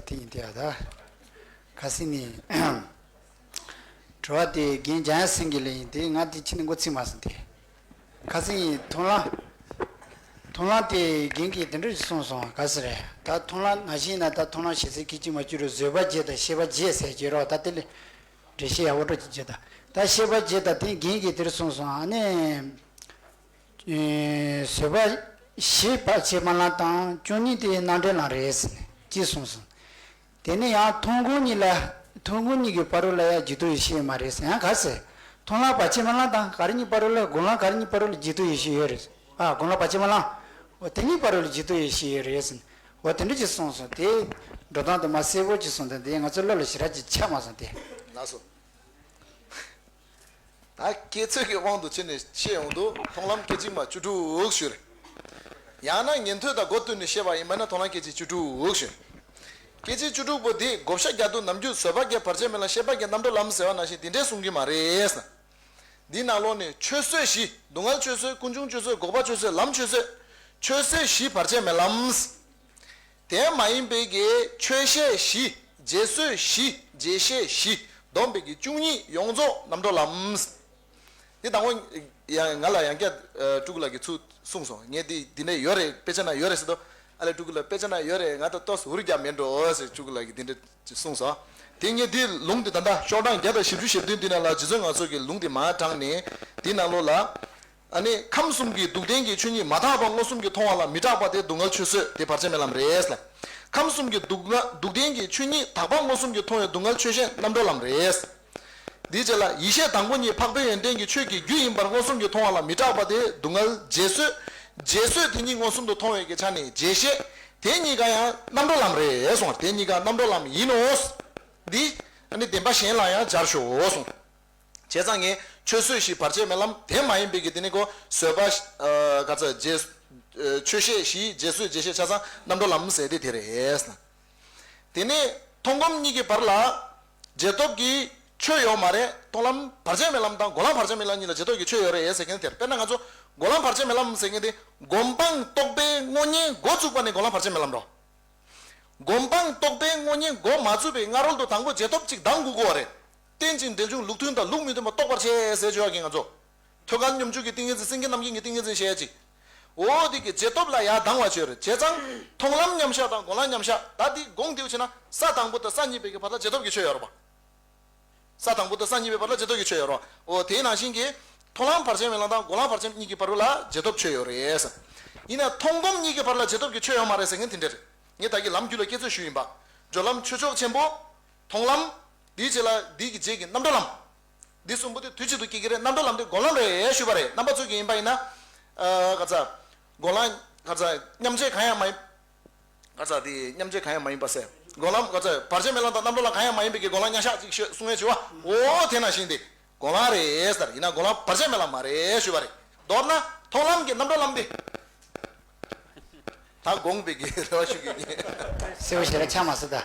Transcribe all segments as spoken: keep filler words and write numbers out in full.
དེ་ཡིན་དེ་ཡ་ད། ཁ་སང་ནི། དྲི་བ་དེ་རྒན་འཇམ་དབྱངས་སེང་གེ་ལ་ཡིན་དེ། ང་དེ་ཕྱི་ནས་མགོ་ཚོས་མ་སོང་དེ། ཁ་སང་ཡིན་མཐོང་ལམ། མཐོང་ལམ་དེ་རྒན་གྱིས་དེ་འདྲ་ཞིག་གསུངས་སོང་། ག་ཟེར་རེད། ད་མཐོང་ལམ་ནང་བཞིན་ན་ད་མཐོང་ལམ་ཞེས་ཚིག་སྐད་ཅིག་མ་བཅུ་དྲུག་བཟོད་པ་བརྒྱད་དང་ཤེས་པ་བརྒྱད་ཟེར་གྱི་རོགས། ད་དེ་ལས་འགྲེལ་བཤད་ཡག་པོ་འགྲོ་གི་བརྗོད་ད། ད་ཤེས་པ་བརྒྱད་དང་དེ་རྒན་གྱིས་དེར་གསུངས་སོང་། ཨ་ནི། བཟོད་པ་བཞི་བར་ཆད་མེད་ལམ་དང་བཅུ་གཉིས་དེ་རྣམ་གྲོལ་ལམ་རེད་ཟེར་ནས་ཅེས་གསུངས་སོང་། དེ་ནས་ཡང་མཐོང་སྒོམ་གཉིས་ལ། མཐོང་སྒོམ་གཉིས་ཀྱི་བར་རོ་ལ་ཡང་འཇུག་ལྡོག་ཡེ་ཤེས་ཡོད་མ་རེད་ཟེར། ཡང་ག་ཟེར། མཐོང་ལམ་བར་ཆད་མེད་ལམ་དང་ག་རེ་གཉིས་བར་རོ་ལ། སྒོམ་ལམ་ག་རེ་གཉིས་བར་རོ་ལ་འཇུག་ལྡོག་ཡེ་ཤེས་ཡོད་རེད། ཨ། སྒོམ་ལམ་བར་ཆད་མེད་ལམ། འོ་དེ་གཉིས་བར་རོ་ལ་འཇུག་ལྡོག་ཡེ་ཤེས་ཡོད་རེད་ཟེར། འོ་དེ་འདྲ་ཅིག་གསུངས་སོང་། དེ་འགྲོ་སྟངས་དེ་མ་གསལ་པོ་ཅིག་གསུངས་ཏེ། དེ་ང་ཚོའི་བློ་ལ་ཞེ་དྲག་ཅིག་འཆར་མ་སོང་སྟེ། ལགས་སོ། ད་སྐྱེད་ཚོད་ཀྱི་དབང་དུ་བྱས་ནས་བཤད་ཡོང་དུས་མཐོང་ལམ་སྐད་ཅིག་མ་བཅུ་དྲུག་ཞུ་རེད། ཡང་ན་ཉན་ཐོས་དང་མགོ་བསྟུན་ནས་བཤད་པ་ཡིན་པ་ན་མཐོང་ལམ་སྐད་ཅིག་བཅུ་དྲུག་ཞུ། སྐད་ཅིག་བཅུ་དྲུག་པོ་འདི་བགོ་བཤའ་རྒྱག་དུས་ནམ་རྒྱུན་བཟོད་པ་བརྒྱད་བར་ཆད་མེད་ལམ་ཤེས་པ་བརྒྱད་རྣམ་གྲོལ་ལམ་ཟེར་བ་ནང་བཞིན་འདི་འདྲས་གསུང་གི་མ་རེད་ཟེར། འདི་ནང་ལོགས་ནས་ཆོས་བཟོད་བཞི། སྡུག་བསྔལ་ཆོས་བཟོད། ཀུན་འབྱུང་ཆོས་བཟོད། འགོག་པ་ཆོས་བཟོད། ལམ་ཆོས་བཟོད། ཆོས་བཟོད་བཞི་བར་ཆད་མེད་ལམ། དེ་མ་ཡིན་པའི་གི་ཆོས་བཤད་བཞི། རྗེས་བཟོད་བཞི། རྗེས་བཤད་བཞི། བསྡོམས་པའི་གི་བཅུ་གཉིས་ཡོངས་རྫོགས་རྣམ་གྲོལ་ལམ། འདི་དང་པོ་ཡང་ང་ལ་ཡང་བསྐྱར་ཨ་སྤྲུལ་སྐུ་ལགས་ཀྱིས་ཚུར་གསུངས་སོང་། ངས་འདི་འདི་འདྲ་ཡོད་རེད། དཔེ་ཆ་ན་ཡོད་རེད་ཟེར་དུས། ཨ་ལས་སྤྲུལ་སྐུ་ལགས་དཔེ་ཆ་ན་ཡོད་རེད། ང་ད་ཏོག་ཙམ་འུར་རྒྱག་མེད་འགྲོ་ཟེར་སྤྲུལ་སྐུ་ལགས་ཀྱིས་འདི་འདྲ་གསུངས་སོང་། དེ་ངས་འདི་ལུང་འདི་ད་ལྟ་ཤོག་གྲངས་བརྒྱ་དང་བཞི་བཅུ་ཞེ་བདུན་འདི་ནང་ལ་རྗེ་བཙུན་ང་ཚོ་གི་ལུང་འདི་མར་དྲངས་ནས་འདི་ནང་ལོགས་ལ། ཨ་ནི་ཁམས་གསུམ་གྱི་སྡུག་བདེན་གྱི་ཆོས་ཉིད་མ་དག་པ་མངོན་སུམ་གྱིས་མཐོང་བ་ལ་མི་སྐྲག་པ་དེ་སྡུག་བསྔལ་ཆོས་བཟོད་དེ་བར་ཆད་མེད་ལམ་རེད་ལ། ཁམས་གསུམ་གྱི་སྡུག་བསྔལ་སྡུག་བདེན་གྱི་ཆོས་ཉིད་དག་པ་མངོན་སུམ་གྱིས་མཐོང་བའི་སྡུག་བསྔལ་ཆོས་བཤད་རྣམ་གྲོལ་ལམ་རེད། དེའི་རྗེས་ལ་ཡེ་ཤེས་དང་པོ་ཉིད་འཕགས་པའི་ཡོན་ཏན་གྱི་ཆོས་ཀྱི་རྒྱུ་ཡིན་པར་མངོན་སུམ་གྱིས་མཐོང་བ་ལ་མི་སྐྲག་པ་དེ་སྡུག་བསྔལ་རྗེས་བཟོད། རྗེས་བཟོད་དེ་ཉིད་མངོན་སུམ་དུ་མཐོང་བའི་གི་ཆ་ནས་རྗེས་ཤེས་དེ་གཉིས་ཀ་ཡང་རྣམ་གྲོལ་ལམ་རེད་གསུངས། དེ་གཉིས་ཀ་རྣམ་གྲོལ་ལམ་ཡིན་ནོ། འདི་ཨ་ནི་བདེན་པ་གཞན་ལ་ཡང་སྦྱར་ཤོག་གསུངས། བྱས་ཙང་ངས་ཆོས་བཟོད་བཞི་བར་ཆད་མེད་ལམ་དེ་མ་ཡིན་པའི་གི་དེ་ནི་ཁོ་བཟོད་པ་ཨ་ག་ཚོད་རྗེས་ཨ་ཆོས་བཤད་བཞི་རྗེས་བཟོད་རྗེས་བཤད་ཆ་ཚང་རྣམ་གྲོལ་ལམ་ཟེར་དེ་དེ་རེད། དེ་ནས་མཐོང་སྒོམ་གཉིས་ཀྱི་བར་ལ་རྗེས་ཐོབ་ཀྱི་ཆོས་ཡོད་མ་རེད། མཐོང་ལམ་བར་ཆད་མེད་ལམ་དང་སྒོམ་ལམ་བར་ཆད་མེད་ལམ་གཉིས་ལ་རྗེས་ཐོབ་ཀྱི་ཆོས་ཡོད་རེད་ཟེར་མཁན་དེ་རེད། དཔེར་ན་ང་ཚོ་སྒོམ་ལམ་བར་ཆད་མེད་ལམ་ཟེར་མཁན་དེ་སྒོམ་སྤང་རྟོག་པའི་དངོས་གཉེན་འགོ་བཙུགས་པ་ནས་སྒོམ་ལམ་བར་ཆད་མེད་ལམ་འགྲོ། སྒོམ་སྤང་རྟོག་པའི་དངོས་གཉེན་འགོ་མ་བཙུགས་པའི་སྔ་རོལ་དུ་དང་པོ་རྗེས་ཐོབ་ཅིག་ལྡང་དགོས་ཀྱི་ཡོད་རེད། རྟེན་ཅིང་འབྲེལ་འབྱུང་ལུགས་མཐུན་དང་ལུགས་མི་མཐུན་པ་རྟོགས་པར་བྱེད་ཟེར་བརྗོད་ཡག་གི་ང་ཚོ། ཐོད་རྒལ་སྙོམས་འཇུག་གི་ཏིང་ངེ་འཛིན་སེང་གེ་རྣམ་བསྒྱིངས་ཀྱི་ཏིང་ངེ་འཛིན་ཞེས་ཡ་ཅིག་འོ་དེ་གི་རྗེས་ཐོབ་ལ་ཡར་ལྡང་བ་བྱོས་རེད། བྱས་ཙང་མཐོང་ལམ་མཉམ་བཞག་དང་སྒོམ་ལམ་མཉམ་བཞག་ད་འདི་དགོངས་དེའུ་བྱས་ན་ས་དང་པོ་དང་ས་གཉིས་པའི་གི་བར་ལ་རྗེས་ཐོབ་ཀྱི་ཆོས་ཡོད་རེད་པ། ས་དང་པོ་དང་ས་གཉིས་པའི་བར་ལ་རྗེས་ཐོབ་ཀྱི་ཆོས་ཡོད་རེད་པ། འོ་དེའི་ནང་བཞིན་གྱི་མཐོང་ལམ་བར་ཆད་མེད་ལམ་དང་སྒོམ་ལམ་བར་ཆད་གཉིས་ཀྱི་བར་ལ་རྗེས་ཐོབ་ཆོས་ཡོད་རེད། ཡིན་ན་མཐོང་སྒོམ་གཉིས་ཀྱི་བར་ལ་རྗེས་ཐོབ་ཀྱི་ཆོས་ཡོད་མ་རེད་ཟེར་མཁན་དེ་འདྲ་རེད། ངས་ད་གི་ལམ་རྒྱུད་ལ་སྐྱེ་ཚུལ་ཞུས་ཡིན་པ། སྦྱོར་ལམ་ཆོས་མཆོག་ཆེན་པོ། མཐོང་ལམ། དེའི་རྗེས་ལ་དེའི་གི་རྗེས་ཀྱི་རྣམ་གྲོལ་ལམ། འདི་གསུམ་པོ་དེ་དུས་གཅིག་ཏུ་སྐྱེ་གི་རེད། རྣམ་གྲོལ་ལམ་དེ་སྒོམ་ལམ་རེད་ཞུས་པ་རེད། རྣམ་པ་ཚོས་ཀྱི་ཡིན་པ་ཡིན་ན། ཨ་ག་ཚ། སྒོམ་ལམ་ག་ཚ་མཉམ་རྗེས་གང་ཡང་མ་ཡིན། ག་ཚ་དེ་མཉམ་རྗེས་གང་ཡང་མ་ཡིན་པ་ཟེར། སྒོམ་ལམ་ག་ཚ་བར་ཆད་མེད་ལམ་དང་རྣམ་གྲོལ་ལམ་གང་ཡང་མ་ཡིན་པའི་གི་སྒོམ་ལམ་མཉམ་བཞག་ཅིག་ཤོད་གསུང་ཡས་བྱེད་པ། འོ་དེ་ནང་བཞིན་དེ་སྒོམ་ལམ་རེད་ཟེར། ཡིན་ན་སྒོམ་ལམ་བར་ཆད་མེད་ལམ་མ་རེད་ཞུས་པ་རེད། མདོར་ན་མཐོང་ལམ་གྱི་རྣམ་གྲོལ་ལམ་དེ། ད་དགོངས་པའི་གི་རེ་བ་ཞུ་གི་ཡིན། གསལ་པོ་ཞེ་དྲག་ཆགས་མ་སོང་ད།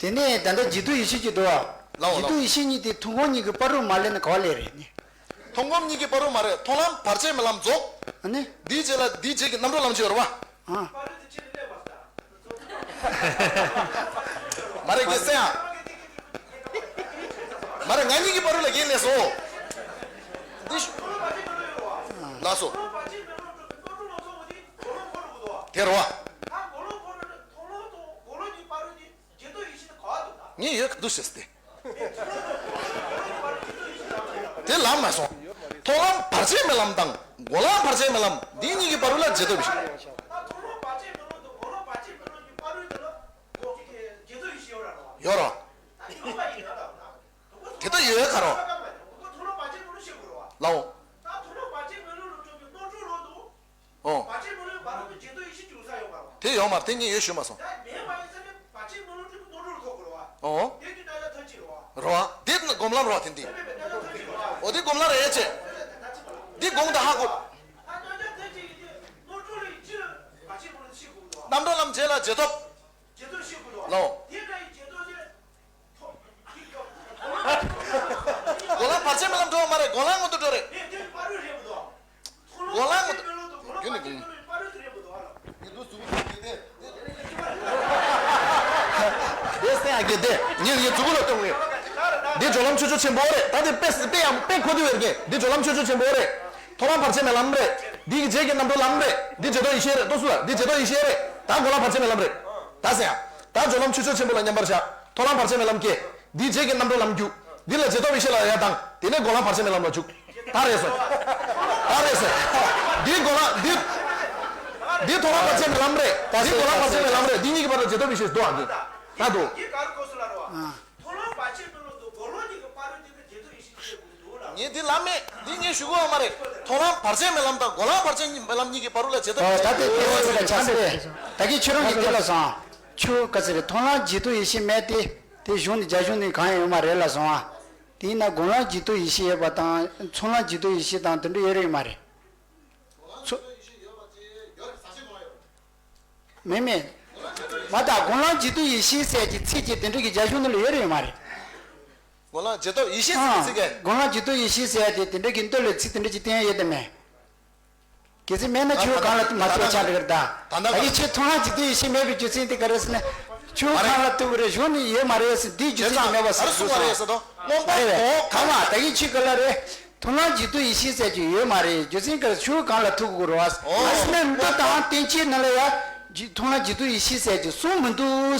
དེ་ནས་ད་ལྟ་འཇུག་ལྡོག་ཡེ་ཤེས་ཀྱི་འདུག་བ། ལའོ་ལའོ། འཇུག་ལྡོག་ཡེ་ཤེས་གཉིས་དེ་མཐོང་སྒོམ་གཉིས་ཀྱི་བར་རུ་མ་སླེབས་ན་ག་པར་སླེབས་རེད་ནི། མཐོང་སྒོམ་གཉིས་ཀྱི་བར་རུ་མ་རེད། མཐོང་ལམ་བར་ཆད་མེད་ལམ་རྫོགས། ཨ་ནི། འདིའི་རྗེས་ལ་འདིའི་རྗེས་ཀྱི་རྣམ་གྲོལ་ལམ་ཅིག་ཡོད་རེད་བ། ཨ། མ་རེད་ཀྱི་སེ་ཡ། མ་རེད་ང་གཉིས་ཀྱི་བར་རུ་ལ་གིན་སླེབས་སོང་། འདི་ཤ། ལགས་སོ། དེ་རེད་བ། ངས་ཡོད་ག་འདུག་ཟེར་ཏེ། དེ་ལབ་མ་སོང་། མཐོང་ལམ་བར་ཆད་མེད་ལམ་དང་སྒོམ་ལམ་བར་ཆད་མེད་ལམ་འདི་གཉིས་ཀྱི་བར་དུ་ལ་རྗེས་ཐོབ་ཡེ་ཤེས། ཡོད་རོ། དེ་ལྟ་ཡོད་ག་རོ། ལའོ། ཨོ། དེ་ཡོད་མ་རེད། དེ་ངས་ཡོད་ཞུ་མ་སོང་། ཨོ། རོ། དེ་སྒོམ་ལམ་རོ་དེ་འདི། ཨོ་དེ་སྒོམ་ལམ་རེད་ཅེ། འདི་སྒོམ་དང་ཧ་གོ། རྣམ་གྲོལ་ལམ་རྗེས་ལ་རྗེས་ཐོབ། ལའོ། སྒོམ་ལམ་བར་ཆད་མེད་ལམ་འགྲོ་བ་མ་རེད། སྒོམ་ལམ་མངོན་དུ་འགྲོ་རེད། སྒོམ་ལམ་མངོན་དུ། རྒྱུ་ནི་སྒོམ། ཡ་གི་དེ་ངས་ངས་མཛུ་གུ་ལ་སྟོན་གི། འདི་སྦྱོར་ལམ་ཆོས་སྤྱོད་ཆེན་པོ་རེད། ད་དེ་དཔེ་དཔེ་ཡང་དཔེ་གོ་དུས་ཡོད་གི། འདི་སྦྱོར་ལམ་ཆོས་སྤྱོད་ཆེན་པོ་རེད། མཐོང་ལམ་བར་ཆད་མེད་ལམ་རེད། འདི་གི་རྗེས་ཀྱི་རྣམ་གྲོལ་ལམ་རེད། འདི་རྗེས་ཐོབ་ཡེ་ཤེས་རེད། ལྟོས་སོ་ལ་འདི་རྗེས་ཐོབ་ཡེ་ཤེས་རེད། ད་འགོག་ལམ་བར་ཆད་མེད་ལམ་རེད། ད་ཟེར་ཡ། ད་སྦྱོར་ལམ་ཆོས་སྤྱོད་ཆེན་པོ་ལ་མཉམ་པར་བཞག་མཐོང་ལམ་བར་ཆད་མེད་ལམ་སྐྱེ། འདི་རྗེས་ཀྱི་རྣམ་གྲོལ་ལམ་རྒྱུ། འདི་ལ་རྗེས་ཐོབ་ཡེ་ཤེས་ལ་ཡ་དང་། དེ་ནས་འགོག་ལམ་བར་ཆད་མེད་ལམ་ལ་འཇུག་ད་རེད་སོ། ད་རེད་སོ། འདི་འགོག་ལམ་འདི། འདི་མཐོང་ལམ་བར་ཆད་མེད་ལམ་རེད། འདི་འགོག་ལམ་བར་ཆད་མེད་ལམ་རེད། འདི་གཉིས་ཀྱི་བར་དུ་རྗེས་ཐོབ་ཡེ་ཤེས་འདུག་ཨ། འདི་ད་འདུག་ངས་འདི་ལབ་མེད། འདི་ངས་ཞུ་གི་ཡོད་མ་རེད། མཐོང་ལམ་བར་ཆད་མེད་ལམ་དང་འགོག་ལམ་བར་ཆད་མེད་ལམ་གཉིས་ཀྱི་བར་དུ་ལ་རྗེས་ཐོབ་ཡེ་ཤེས། ད་ལྟ་དེ་ཁྱོད་རང་གི་འདི་ལ་སོང་། ཁྱོད་ག་ཚོད་རེད། མཐོང་ལམ་རྗེས་ཐོབ་ཡེ་ཤེས་མེད་དེ། དེ་གཞུང་ནས་རྒྱ་གཞུང་ནས་གང་ཡང་ཡོད་མ་རེད་ལབ་སོང་ཨ། དེས་ན་འགོག་ལམ་རྗེས་ཐོབ་ཡེ་ཤེས་ཡོད་པ་དང་མཐོང་ལམ་རྗེས་ཐོབ་ཡེ་ཤེས་དང་དེ་འདྲ་ཡོད་རེད་མ་རེད། མཚོ། མེད་མེད། མ་ད་འགོག་ལམ་རྗེས་ཐོབ་ཡེ་ཤེས་ཟེར་གྱི་ཚིག་ཅིག་དེ་འདྲ་གི་རྒྱ་གཞུང་ནང་ལ་ཡོད་རེད་མ་རེད། འགོག་ལམ་རྗེས་ཐོབ་ཡེ་ཤེས་ཟེར་གྱི་ཚིག་གས། འགོག་ལམ་རྗེས་ཐོབ་ཡེ་ཤེས་ཟེར་ཡ་དེ་དེ་འདྲ་གི་མདོ་ལ་ཚིག་དེ་འདྲ་ཅིག་བསྟན་ཡ་ཡོད་དམ་མེད། གལ་སྲིད་མེད་ན་ཁྱོད་གང་ལ་མ་ཐུག་ཆགས་འགྲོ་གི་རེད་ད། ད་ལྟ་ད་གི་ཁྱེད་མཐོང་ལམ་རྗེས་ཐོབ་ཡེ་ཤེས་མེད་པའི་རྒྱུ་མཚན་དེ་ག་རེ་ཟེར་ན། ཁྱོད་གང་ལ་ཐུག་གི་རེད། གཞུང་ནས་ཡོད་མ་རེད་ཟེར། འདིའི་རྒྱུ་མཚན་དེ་མེད་པ་ཟེར་གསུངས་སོང་། རེད་རེད། གང་མ་ད་གི་ཁྱེད་ག་ལ་རེད། མཐོང་ལམ་རྗེས་ཐོབ་ཡེ་ཤེས་ཟེར་གྱི་ཡོད་མ་རེད། རྒྱུ་མཚན་ག་རེ། ཁྱོད་གང་ལ་ཐུག་གི་རེད་བ། ཨ་ཟེར་ན་མདོ་དང་བསྟན་བཅོས་ནང་ལ་ཡ་མཐོང་ལམ་རྗེས་ཐོབ་ཡེ་ཤེས་ཟེར་གྱི་གསུངས་མི་འདུག།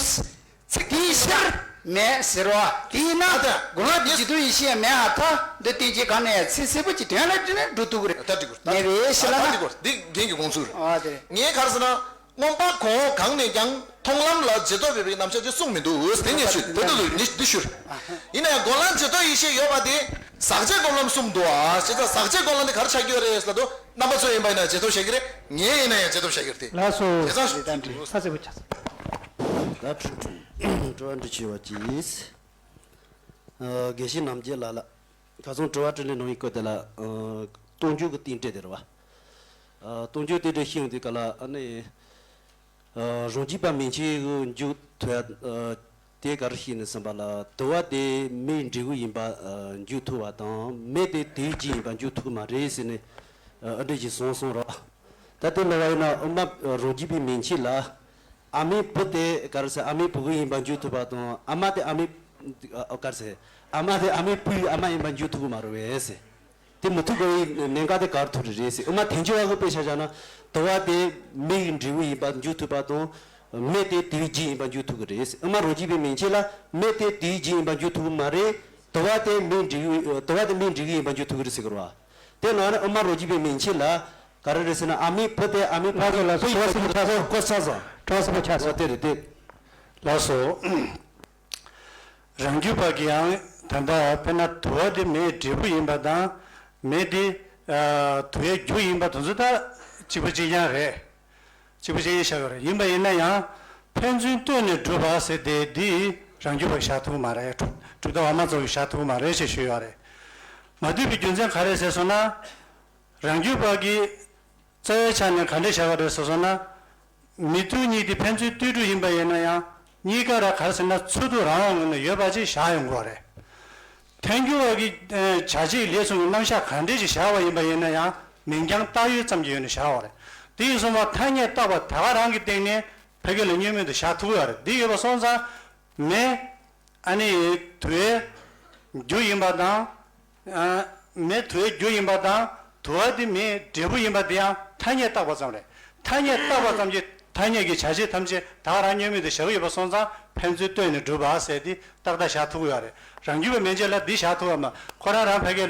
ཚིག་དེའི་ཕྱིར་མེད་ཟེར་བ་དེས་ན། ད་ལྟ་འགོག་ལམ་དེ་རྗེས་ཐོབ་ཡེ་ཤེས་ཡང་མེད་ཨ། ད་འདི་བསྟན་བཅོས་གང་ནས་ཡང་ཚིག་གསལ་པོ་ཅིག་དོན་ལ་བསྒྲིལ་ནས་འགྲོ་ཐུབ་ཀྱི་རེད། ད་འགྲིག་གོ། མེད་པའི་ཕྱིར་ལ་ད་ན། འགྲིག་གོ། འདི་རྒན་གྱི་དགོངས་ཚུལ་རེད། ཨ་དེ་རེད། ངས་ག་རེ་ཟེར་ན། མངོན་པ་གོང་འོག་གང་ནས་ཀྱང་མཐོང་ལམ་ལ་རྗེས་ཐོབ་ཡོད་པའི་རྣམ་གཞག་ཅིག་གསུངས་མི་འདུག། དེ་ངས་ཞུ། དེ་ལྟ་ལུགས་ངས་འདི་ཞུ། ཡིན་ན་ཡང་འགོག་ལམ་རྗེས་ཐོབ་ཡེ་ཤེས་ཡོད་པ་དེ་ཟག་བཅས་སྒོམ་ལམ་གསུམ་འདུག་ཨ། བྱས་ཙང་ཟག་བཅས་སྒོམ་ལམ་དེ་ག་རེ་ཆགས་ཀྱི་ཡོད་རེད་ཟེར་ལ། དུ་རྣམ་པ་ཚོ་ཡིན་པ་ཡིན་ན་རྗེས་ཐོབ་བྱེད་ཀྱི་རེད། ངས་ཡིན་ན་ཡང་རྗེས་ཐོབ་བྱེད་ཀྱི་རེད་དེ། ལགས་སོ། བྱས་ཙང་ད་འགྲིག་གོ། ས་ཚིགས་པོ་ཆགས་སོང་། ད་དྲི་བ་འདྲི་ཞུ་བ་གྱིས། ཨ། དགེ་བཤེས་རྣམ་རྒྱལ་ལགས་ལ། ཁ་སང་དྲི་བ་དྲིས་ལན་གནང་བའི་སྐོར་དེ་ལ། ཨ། སྟོང་རྒྱུ་གི་རྟེན་འབྲེལ་དེ་རེད་བ། ཨ། སྟོང་རྒྱུ་རྟེན་འབྲེལ་ཤེས་ཡོང་དུས་ག་ལ་ཨ་ནི། ཨ། རང་རྒྱུད་པ་མན་ཆད་ཀྱི་འཇུག་ཐུབ་ཡ། ཨ། དེ་ག་རེ་ཤེས་ནས་ཟིན་པ་ལ། དུ་བ་དེ་མེའི་འབྲས་བུ་ཡིན་པ། ཨ། འཇུག་ཐུབ་པ་དང་། མེ་དེ་དུ་བའི་རྒྱུ་ཡིན་པ་འཇུག་ཐུབ་ཀྱི་མ་རེད་ཟེར་ནས། ཨ། འདྲ་ཞིག་གསུངས་སོང་ར། ད་དེ་ལ་བ་ཡིན་ན་ཨ་མ་རང་རྒྱུད་པའི་མན་ཆད་ལ། ཨ་མའི་བུ་དེ་ག་རེ་ཟེར། ཨ་མའི་བུ་གུ་ཡིན་པ་འཇུག་ཐུབ་པ་དང་། ཨ་མ་དེ་ཨ་མའི། ཨ། ག་རེ་ཟེར། ཨ་མ་དེ་ཨ་མའི་བུའི་ཨ་མ་ཡིན་པ་འཇུག་ཐུབ་ཀྱི་མ་རེད་པས་ཟེར། དེ་མི་ཐུབ་པའི་གནད་འགག་དེ་ག་རེ་ཐུག་རེད་ཟེར། ཨ་མ་ཐལ་འགྱུར་བ་གི་དཔེ་ཆ་བཞག་ན། དུ་བ་དེ་མེ་ཡི་འབྲས་བུ་ཡིན་པ་འཇུག་ཐུབ་པ་དང་། མེ་དེ་དུ་བའི་རྒྱུ་ཡིན་པ་འཇུག་ཐུབ་ཀྱི་རེད་ཟེར། ཨ་མ་རང་རྒྱུད་པའི་མན་ཆད་ལ་མེ་དེ་དུ་བའི་རྒྱུ་ཡིན་པ་འཇུག་ཐུབ་ཀྱི་མ་རེད། དུ་བ་དེ་མེའི་འབྲས་བུ། དུ་བ་དེ་མེའི་འབྲས་བུ་ཡིན་པ་འཇུག་ཐུབ་ཀྱི་རེད་ཟེར་གི་རེད་བ། དེ་ལ་ནི་ཨ་མ་རང་རྒྱུད་པའི་མན་ཆད་ལ་ག་རེ་རེད་ཟེར་ན། ཨ་མའི་བུ་དེ་ཨ་མའི་བུ་ལགས་སོ། ལགས་སོ། བུ་ཡིན་པ་འཇུག་ཐུབ་པ་དང་། ལགས་སོ། ཨོ་དེ་རེད་དེ། ལགས་སོ། རང་རྒྱུད་པ་གི་ཡང་ད་ལྟ་དཔེར་ན་དུ་བ་དེ་མེའི་འབྲས་བུ་ཡིན་པ་དང་། མེ་དེ། ཨ། དུ་བའི་རྒྱུ་ཡིན་པ་དེ་ཚོ་ད་གཅིག་པ་གཅིག་རྐྱང་རེད། གཅིག་པ་གཅིག་རྐྱང་བཞག་ཡོད་རེད། ཡིན་པ་ཡིན་ན་ཡང་ཕན་ཚུན་ལྟོས་ནས་གྲུབ་པ་ཟེར་དེ་འདི་རང་རྒྱུད་པ་བཞག་ཐུབ་ཀྱི་མ་རེད། གྲུབ་མཐའ་བར་མ་རྫོགས་ཀྱི་བཞག་ཐུབ་ཀྱི་མ་རེད་ཅེས་ཞུས་ཡོད་རེད། མ་འདུས་པའི་རྒྱུ་མཚན་ག་རེ་ཟེར་སོང་ན། རང་རྒྱུད་པ་གི་རྩ་བའི་ཆ་ནས་ག་འདྲ་བཞག་པ་རེད་ཟེར་སོང་ན། མི་ལྟོས་གཉིས་དེ་ཕན་ཚུན་ལྟོས་གྲུབ་ཡིན་པ་ཡིན་ན་ཡང་། གཉིས་ཀ་ར་ག་རེ་ཟེར་ན་ཚུལ་དུ་རང་དབང་ངོས་ནས་ཡོད་པ་ཅིག་བཞག་ཡོང་དགོས་རེད། ཐལ་འགྱུར་བ་གི་ཨ་བྱ་བྱེད་ལས་གསུམ་གྱི་རྣམ་གཞག་ག་འདྲས་ཅིག་བཞག་པ་ཡིན་པ་ཡིན་ན་ཡང་། མིང་རྐྱང་བཏགས་ཡོད་ཙམ་གྱི་ངོས་ནས་བཞག་པ་རེད། དེ་ཡིན་སོང་བ་ཐ་སྙད་བཏགས་པ་ད་ག་རང་གི་སྟེང་ནས་ཕ་གི་ལ་བསྙོན་མེད་དུ་བཞག་ཐུབ་ཀྱི་ཡོད་རེད། འདི་ཡོད་པ་སོང་ཙང་། མེ། ཨ་ནི་དུ་བའི་རྒྱུ་ཡིན་པ་དང་། ཨ། མེ་དུ་བའི་རྒྱུ་ཡིན་པ་དང་དུ་བ་དེ་མེའི་འབྲས་བུ་ཡིན་པ་དེ་ཡང་ཐ་སྙད་བཏགས་པ་ཙམ་རེད། ཐ་སྙད་བཏགས་པ་ཙམ་གྱིས་ཐ་སྙད་ཀྱི་བྱ་བྱེད་ཐམས་ཅད་ད་ག་རང་བསྙོན་མེད་དུ་བཞག་གི་ཡོད་པ་སོང་ཙང་ཕན་ཚུན་ལྟོས་ནས་གྲུབ་པ་ཟེར་དེ་ཏག་ཏག་བཞག་ཐུབ་ཀྱི་ཡོད་རེད། རང་རྒྱུད་པ་མན་ཆད་ལ་འདི་བཞག་ཐུབ་པ་མ། ཁོ་རང་རང་ཕ་གི་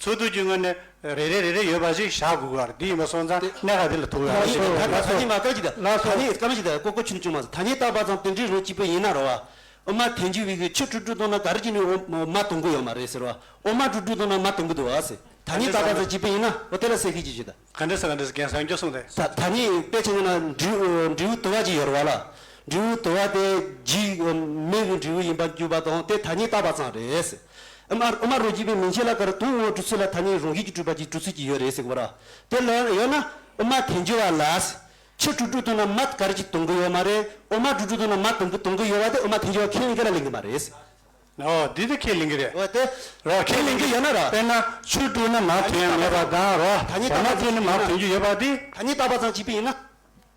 ཚུལ་དུ་རྒྱུ་ངོས་ནས་རེ་རེ་རེ་རེ་ཡོད་པ་ཞིག་བཞག་དགོས་ཀྱི་ཡོད་རེད། འདི་ཡིན་པ་སོང་ཙང་གནད་འགག་འདི་ལ་ཐུག་ཡོད་རེད། ད་ནི་མ་བཀག་ཅིག་ད། ད་ནི་སྐར་མ་ཞིག་ད། ཀོ་ཀོ་ཆུང་ཆུང་མ་ཟད། ཐ་སྙད་བཏགས་པ་ཙམ་དེ་འདྲའི་རང་གཅིག་པུ་ཡིན་ན་རེད་བ། ཨོ་མ་ཐལ་འགྱུར་བའི་གི་ཆུ་དཀྲུག་དཀྲུག་བཏང་ན་ག་རེ་བྱས་ནས་འོ་མ་གཏོང་གི་ཡོད་མ་རེད་ཟེར་བ། འོ་མ་དཀྲུག་དཀྲུག་བཏང་ན་མ་གཏོང་གི་འདུག་བ་ཟེར། ཐ་སྙད་བཏགས་པ་ཙམ་གཅིག་པུ་ཡིན་ན་འོ་དེ་ལ་གསལ་ཁད་ཅིག་བྱེད་ད། ག་འདྲ་ཟེར་ག་འདྲ་ཟེར་རྒན་གསར་འགྱུར་གསུངས་ཏེ། ད་ད་ནི་དཔེ་བྱས་ན་འབྲས་བུ་འབྲས་བུ་དུ་བ་ཅིག་ཡོད་རེད་བ་ལ། འབྲས་བུ་དུ་བ་དེ་རྒྱུ་མེ་གི་འབྲས་བུ་ཡིན་པར་གྱུར་པ་དང་དེ་ཐ་སྙད་བཏགས་པ་ཙམ་རེད་ཟེར། ཨོ་མ་ཨོ་མ་རང་རྒྱུད་པའི་མན་ཆད་ལ་ག་རེ་དུ་བ་འོ་གྲུབ་ཚུལ་ལ་ཐ་སྙད་རང་བཞིན་གྱིས་གྲུབ་པ་ཅིག་གྲུབ་ཚུལ་ཅིག་ཡོད་རེད་ཟེར་གི་བ་ར། དེ་ལ་ཡོད་ན་ཨོ་མ་ཐལ་འགྱུར་བ་ལ་ཟེར། ཆུ་དཀྲུག་དཀྲུག་བཏང་ན་མ་ག་རེ་ཅིག་གཏོང་གི་ཡོད་མ་རེད། འོ་མ་དཀྲུག་དཀྲུག་བཏང་ན་མ་གཏོང་གི་གཏོང་གི་ཡོད་པ་དེ་ཨོ་མ་ཐལ་འགྱུར་བ་ཁས་ལེན་གི་ན་ལེན་གི་མ་རེད། ཨོ་དེ་དེ་ཁས་ལེན་གི་རེད། འོ་དེ་ར་ཁས་ལེན་གི་ཡོད་ན་ར། དཔེར་ན་ཆུ་དཀྲུག་ན་མ་ཐོན་ཡ་མེད་པ་དང་ར། ཐ་སྙད་བཏགས་པ་ཙམ་ཅིག་ཡིན་ན། ཐ་སྙད་བཏགས་པ་ཙམ་ཅིག་པ་ཡིན་ན།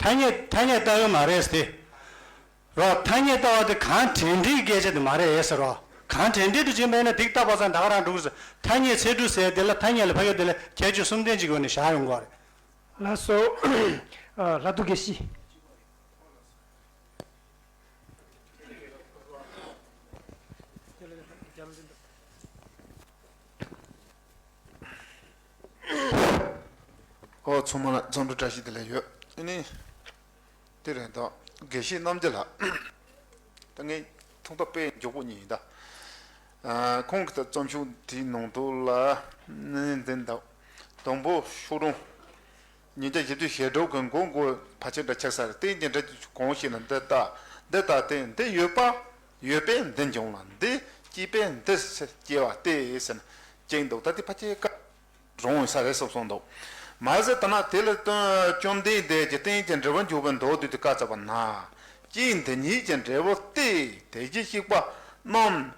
ཐ་སྙད་ཐ་སྙད་བཏགས་ཡོད་མ་རེད་དེ། རོ། ཐ་སྙད་ལྟ་བ་དེ་གང་དྲན་དྲན་གྱི་སྐད་ཆ་དེ་མ་རེད་ཟེར་རོ། གང་དྲན་དྲན་དུ་བྱེད་པ་ཡིན་ན་དེ་ལྟ་བ་ཙམ་ད་ག་རང་འགྲོ་གི་རེད། ཐ་སྙད་ཚད་གྲུབ་ཟེར་དེ་ལ་ཐ་སྙད་ལ་ཕ་གི་དེ་ལ་ཁྱད་ཆོས་གསུམ་ལྡན་ཅིག་ཡོད་ནས་བཞག་ཡོང་གི་རེད། ལགས་སོ། ལྷག་ཏུ་དགེ་བཤེས། ཨོ་ཚང་མ་ལ་འཚམས་འདྲི་བཀྲ་ཤིས་བདེ་ལེགས་ཡོད། ཨ་ནི། དེ་རེད་དོ། དགེ་བཤེས་རྣམ་རྒྱལ་ལགས། ད་ངས་ཐུགས་ཐག་དཔེ་མགྱོགས་པོ་གཉིས་ཡིན་ད། ཨ། ཁོང་གི་ད་རྩོམ་ཤོག་དེའི་ནང་དུ་ལ་ནི་འདི་འདུག། དང་པོ་ཤོག་གྲངས་ཉིས་བརྒྱ་བཞི་བཅུ་ཞེ་དྲུག་གི་མགོ་མགོ་ཕལ་ཆེར་འདྲ་ཆགས་ས་རེད། རྟེན་ཅིང་འབྲེལ་གྱི་གང་ཞིག་ལ་འདི་ལྟ། འདི་ལྟ་སྟེ། འདི་ཡོད་པ་ཡོད་པས་འདི་འབྱུང་ལ། འདི་སྐྱེས་པས་འདི་སྐྱེ་བ་སྟེ་ཟེར་ན་ཅིག་འདུག། ད་དེ་ཕལ་ཆེར་བཀའ། རང་ས་རེ་སོབ་སོང་འདུག། མ་ཟད་ལྟ་ན་དེ་ལ་བརྟེན་བཅོམ་ལྡན་འདས་ཀྱིས་རྟེན་ཅིང་འབྲེལ་བར་འཇུག་པའི་མདོ་སྡུད་དེ་བཀའ་སྩལ་པ་ན། སྐྱེས་འདི་ཉིད་ཀྱི་འབྲས་བུ་སྟེ། དེ་བཞིན་གཤེགས་པ་རྣམས་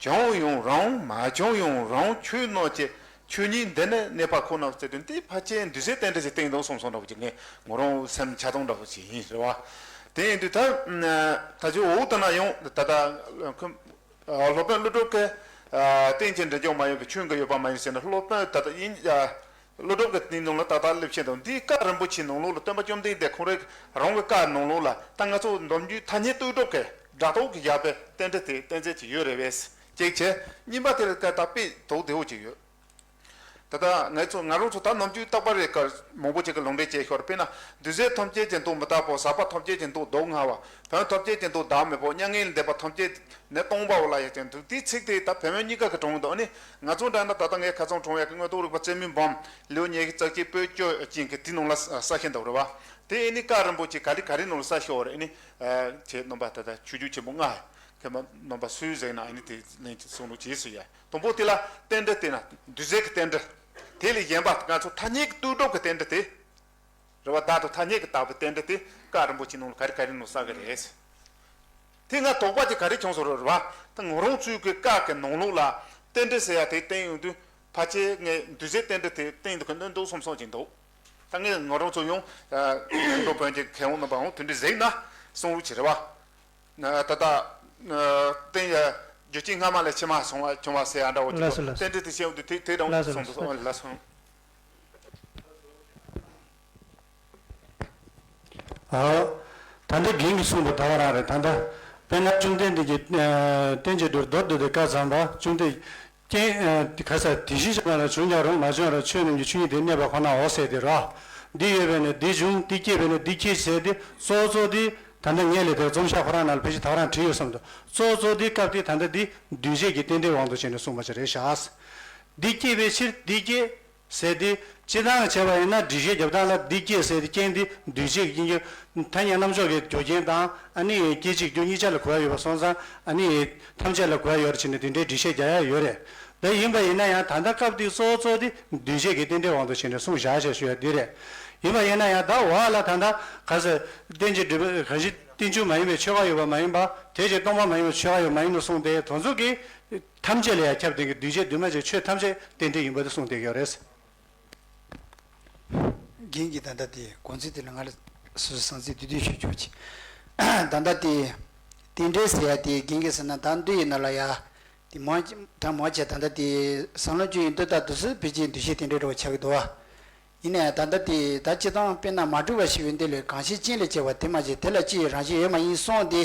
བྱུང་ཡང་རུང་མ་བྱུང་ཡང་རུང་ཆོས་རྣམས་ཀྱི་ཆོས་ཉིད་འདི་ནི་གནས་པ་ཁོ་ན་ཟེར་དུས་འདི་ཕལ་ཆེར་འདུས་བྱས་རྟེན་འབྲེལ་གྱི་སྟེང་དུ་གསུངས་སོང་འདྲ་བོ་ཅིག་ངས་ངོ་རང་སེམས་ཆགས་སྡང་འདྲ་བོ་ཅིག་ཡིན་རེད་བ། དེ་ཡིན་དུས་ད་ད་ཅི་འོག་ཏུ་ན་ཡང་ད་ལྟ་ཁོ། སློབ་དཔོན་ཀླུ་སྒྲུབ་ཀྱིས་རྟེན་ཅིང་འབྲེལ་འཇོག་མ་ཡིན་པའི་ཆོས་ཀྱི་ཡོད་པ་མ་ཡིན་ཟེར་ནས་སློབ་དཔོན་ད་ལྟ་ཡིན། ཀླུ་སྒྲུབ་ཀྱི་དེའི་ནང་ལ་ཏག་ཏག་སླེབས་ཤེས་དང་འདིའི་བཀའ་རིན་པོ་ཆེའི་ནང་ལོགས་ལ་སྟོན་པ་བཅོམ་ལྡན་འདས་ཁོང་རང་རང་གི་བཀའ་ནང་ལོགས་ལ་ད་ང་ཚོ་ནམ་རྒྱུན་ཐ་སྙད་བསྟུན་གྲོགས་ཀྱི་སྒྲ་རྟོག་གི་བཞག་པའི་རྟེན་འབྲེལ་དེ་གཏན་ཚད་ཅིག་ཡོད་རེད་པས་ཅིག་བྱས། གཉིས་པ་དེ་ལ་བཀའ་ད་དཔེ་དོག་བདེ་བོ་ཅིག་ཡོད། ད་ལྟ་ང་ཚོ་ང་རང་ཚོ་ད་ནམ་རྒྱུན་རྟག་པར་རེ་ཀར་མང་པོ་ཅིག་གི་ལུང་འདྲེན་བྱས་ཤོར། དཔེར་ན་འདུས་བྱས་ཐམས་ཅད་ཀྱི་མདོ་མི་རྟག་པ། ཟག་པ་ཐམས་ཅད་ཀྱི་མདོ་སྡུག་བསྔལ་བ། བོན་ཐམས་ཅད་ཀྱི་མདོ་བདག་མེད་པ། མྱ་ངན་ལས་འདས་པ་ཐམས་ཅད་ནི་སྟོང་པའོ་ལབ་ཡག་ཅན་འདུག། དེའི་ཚིག་དེ་ད་བོད་མོ་གཉིས་ཀ་གི་གྲོང་འདུག། ཨ་ནི་ང་ཚོ་འདྲ་ན་ད་ལྟ་ངའི་ཁ་སང་གྲོང་ཡག་གི་དངོས་སྟོབས་རིག་པ་རྩེ་མོའི་འབུམ་ལེའུ་ཉི་ཤུ་རྩ་གཅིག་པོད་བཅུ་ཅན་གྱི་དེའི་ནང་ལ་ས་ཤེས་འདུག་རེད་བ། དེ་ཨ་ནི་བཀའ་རིན་པོ་ཆེ་ག་རེ་ག་རེ་ནང་ལ་ས་ཤོར་རེད། ཨ་ནི་ཁྱེད་རྣམ་པ་ད་ལྟ་ཆོས་བརྒྱུད་ཆེན་པོ་ལྔ་ཁྱེད་མ་རྣམ་པ་སུས་གཟིགས་ན་ཨ་ནི་དེ་ལན་གསུང་རོགས་བྱེད་ཟེར་ཡ། དང་པོ་དེ་ལ་རྟེན་འབྲེལ་བལྟས་ན་འདུས་བྱས་ཀྱི་རྟེན་འབྲེལ། དེ་ལས་གཞན་པ་ང་ཚོ་ཐ་སྙད་ཀྱི་བསྟུན་གྲོགས་ཀྱི་རྟེན་འབྲེལ་དེ། རེད་བ། བདག་ཏུ་ཐ་སྙད་ཀྱིས་བཏགས་པའི་རྟེན་འབྲེལ་དེ་བཀའ་རིན་པོ་ཆེའི་ནང་ལ་ག་རེ་ག་རེ་ནང་བསགས་ཀྱི་རེད། དེ་ང་དོགས་པ་ཅིག་ག་རེ་བྱུང་སོང་རེད་བ། ད་ང་རང་ཚོའི་གི་བཀའ་གི་ནང་ལོགས་ལ་རྟེན་འབྲེལ་ཟེར་ཡ་དེ་བསྟན་ཡོང་དུས་ཕལ་ཆེར་ངས་འདུས་བྱས་རྟེན་འབྲེལ་དེ་བསྟན་འདུག་གི་འདུག་བསམ་བསམ་ཅིག་འདུག། ད་ངས་ང་རང་ཚོ་ཡང་འགྲོ་བོན་གྱི་མཁས་དབང་རྣམ་པའང་དེ་འདྲ་གཟིགས་ན་གསུང་རོགས་བྱེད་རེད་བ། ད་ལྟ་རྟེན་ཡ་རྒྱུ་རྐྱེན་སྔ་མ་ལས་ཕྱི་མ་སོང་བ་བྱུང་བ་ཟེར་ཡ་འདྲ་བོ་ཅིག་ལགས་སོ་ལགས་སོ། རྟེན་འབྲེལ་དེ་བཤད་ཡོང་དུས་དེ་དེ་རང་ལགས་སོ་གསུངས་འདུག། ལགས་སོ་ལགས་སོ། ཨ། ད་ལྟ་རྒན་གྱིས་གསུངས་པ་ད་ག་རང་རེད། ད་ལྟ་དཔེར་ན་བཅོམ་ལྡན་འདས་ཀྱིས་ཨ་རྟེན་ཅིང་འབྲེལ་མདོར་བསྡུས་ཏེ་བཀའ་སྩལ་པ། བཅོམ་ལྡན་རྐྱེན་ཨ་ག་ས་དེ་བཞིན་གཤེགས་པ་ལ་བྱུང་ཀྱང་རུང་མ་བྱུང་རུང་ཆོས་རྣམས་ཀྱི་ཆོས་ཉིད་དེ་གནས་པ་ཁོ་ནའོ་ཟེར་དེ་རོ། འདི་ཡོད་པས་ནི་འདི་འབྱུང་། འདི་སྐྱེས་པས་ནི་འདི་སྐྱེ་ཟེར་དེ་གཙོ་གཙོ་དེ་ད་ལྟ་ངས་ལས་དེ་རྩོམ་ཤག་ཁོ་རང་ནང་ལ་ཕལ་ཆེར་ད་ག་རང་བྲིས་ཡོད་བསམ་འདུག། གཙོ་གཙོ་དེ་སྐབས་དེ་ད་ལྟ་འདི་འདུས་བྱས་ཀྱི་རྟེན་འབྲེལ་དབང་དུ་བྱས་ནས་གསུངས་པ་ཅིག་རེད་ཤག། འདི་སྐྱེས་པའི་ཕྱིར་འདི་སྐྱེ། ཟེར་ཏེ། སྤྱིར་བཏང་བྱས་པ་ཡིན་ན་འགྲེལ་བཤད་རྒྱབ་སྟངས་ལ་འདི་སྐྱེས་ཟེར་ཏེ་རྐྱེན་འདི་འདུས་བྱས་ཀྱི་རྐྱེན་གྱི་ཐ་སྙད་རྣམ་འཇོག་གི་རྒྱུ་རྐྱེན་དང་ཨ་ནི་སྐྱེད་བྱེད་རྒྱུ་གཉིས་ཆ་ལ་གོ་ཡ་ཡོད་པ་སོང་ཙང་ཨ་ནི་ཐམས་ཅད་ལ་གོ་ཡ་ཡོད་རེད་བྱས་ནས་དེ་འདྲའི་འགྲེལ་བཤད་རྒྱག་ཡ་ཡོད་རེད། ད་ཡིན་པ་ཡིན་ན་ཡང་ད་ལྟ་སྐབས་འདི་གཙོ་བོ་གཙོ་བོ་དེ་འདུས་བྱས་ཀྱི་རྟེན་འབྲེལ་དབང་དུ་བྱས་ནས་གསུངས་བཞག་བྱས་ཞུ་ཡ་འདི་རེད། ཡིན་པ་ཡིན་ན་ཡང་ད་འོག་ལ་ད་ལྟ་ག་ས་རྟེན་ཅིང་འབྲེལ་བའི་གང་ཞིག་རྟེན་འབྱུང་མ་ཡིན་པའི་ཆོས་འགའ་ཡོད་པ་མ་ཡིན་པ་དེ་བཞིན་སྟོང་པ་མ་ཡིན་པའི་ཆོས་འགའ་ཡོད་མ་ཡིན་ནོ་གསུངས་ཏེ་དེ་ཚོ་གི་ཐམས་ཅད་ལ་ཡང་ཁྱབ་བསྟན་གྱི་འདུས་བྱས་འདུས་མ་བྱས་ཆོས་ཐམས་ཅད་རྟེན་འབྲེལ་ཡིན་པ་དེ་གསུངས་བསྡད་ཡོད་རེད། རྒན་གྱིས་ད་ལྟ་དེ་གོང་ཚིག་དེ་ལ་ང་ལ་སོ་སོ་གསང་ཚིག་བསྡུས་བསྡུས་ཞུ་ཆོག་ཅིག། ད་ལྟ་དེ་རྟེན་འབྲེལ་ཟེར་ཡ་དེ་རྒན་གྱིས་ཟེར་ན་ད་འདི་ཡིན་ན་ལ་ཡ་དེ་མང་ད་མང་ཆེ་ད་ལྟ་དེ་བསམ་བློ་བཅོས་ཡིན་འདི་ལྟར་དུ་སུ་ཕལ་ཆེར་འདུས་བྱས་རྟེན་འབྲེལ་འདྲ་བོ་ཆགས་ཀྱི་འདུག་བ། ཡིན་ནའང་ད་ལྟ་དེ་ད་སྤྱིར་བཏང་དཔེར་ན་མ་གྲུབ་པ་ཞིག་ཡོད་འདི་ལས་གང་ཞིག་རྐྱེན་ལས་སྐྱེ་བ་དེ་མ་བྱས་དེ་ལ་སྐྱེ་ཡི་རང་བཞིན་ཡོད་མ་ཡིན་གསུངས་ཏེ།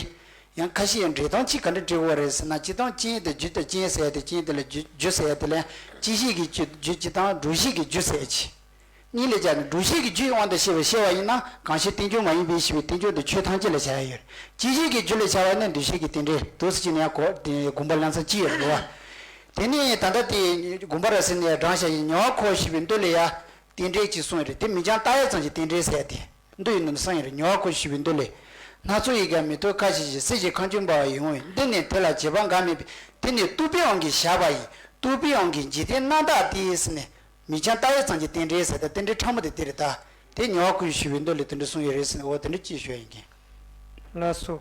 ཡང་ཁ་ཤས་ཡང་འགྲེལ་སྟངས་གཅིག་ག་འདྲ་འགྲེལ་དགོས་རེད་ཟེར་ན་སྤྱིར་བཏང་རྐྱེན་དང་རྒྱུ་དང་རྐྱེན་ཟེར་ཡ་དེ་རྐྱེན་དེ་ལ་རྒྱུ་རྒྱུ་ཟེར་ཡ་དེ་ལ་ཡང་སྐྱེད་བྱེད་ཀྱི་རྒྱུ་རྒྱུ་སྤྱིར་བཏང་འགྲོ་བྱེད་ཀྱི་རྒྱུ་ཟེར་ཡ་གཅིག། གཉིས་ལས་སྦྱར་ནས་འགྲོ་བྱེད་ཀྱི་རྒྱུའི་དབང་དུ་བྱས་པའི་བཤད་པ་ཡིན་ན་གང་ཞིག་རྟེན་འབྱུང་མ་ཡིན་པའི་ཞེས་པའི་རྟེན་འབྱུང་དེ་ཆོས་ཐམས་ཅད་ལ་བྱ་ཡ་ཡོད། སྐྱེད་བྱེད་ཀྱི་རྒྱུ་ལ་བྱ་བ་ནི་འདུས་བྱས་ཀྱི་རྟེན་འབྲེལ་འདུག་ཟེར་གྱི་ནས་གོ་དེ་དགོངས་པ་ལམ་སང་ཅི་ཡོད་རེད་བ། དེ་ནས་ད་ལྟ་དེ་དགོངས་པ་རབ་གསལ་ནས་དྲངས་བྱ་ཡི་མྱོང་བ་ཁོ་ཞེས་པའི་མདོ་ལས་ཡ། རྟེན་འབྲེལ་གྱི་གསུང་རེད་དེ་མིང་རྐྱང་བཏགས་ཡ་ཙམ་གྱི་རྟེན་འབྲེལ་ཟེར་ཏེ། མདོ་ཡི་ནང་གསང་ཡ་རེད་མྱོང་བ་ཁོ་ཞེས་པའི་མདོ་ལས། སྣ་ཚོགས་ཡི་གེ་མི་ཐོབ་ཁ་ཞེས་བྱ་གསེར་གྱི་ཁང་ཆུང་འབར་བ་ཡིན་འོང་འདི་ནི་དེ་ལ་བྱེད་པ་འགའ་མེད་པས་དེ་ནི་རྟོག་པའི་དབང་གིས་བཞག་པ་ཡིན་རྟོག་པའི་དབང་གིས་འཇིག་རྟེན་རྣམ་དག་སྟེ་ཟེར་ནས། མིང་རྐྱང་བཏགས་ཡ་ཙམ་གྱི་རྟེན་འབྲེལ་ཟེར་ཏེ་རྟེན་འབྲེལ་ཕྲ་མོ་དེ་དེ་རེད་ད། དེ་མྱོང་བ་ཁོ་ཞེས་པའི་མདོ་ལས་དེ་འདྲ་གསུངས་ཡོད་རེད་ཟེར་ནས་འོ་དེ་འདྲ་ཅིག་ཞུ་ཡ་ཡིན་གྱི། ལགས་སོ།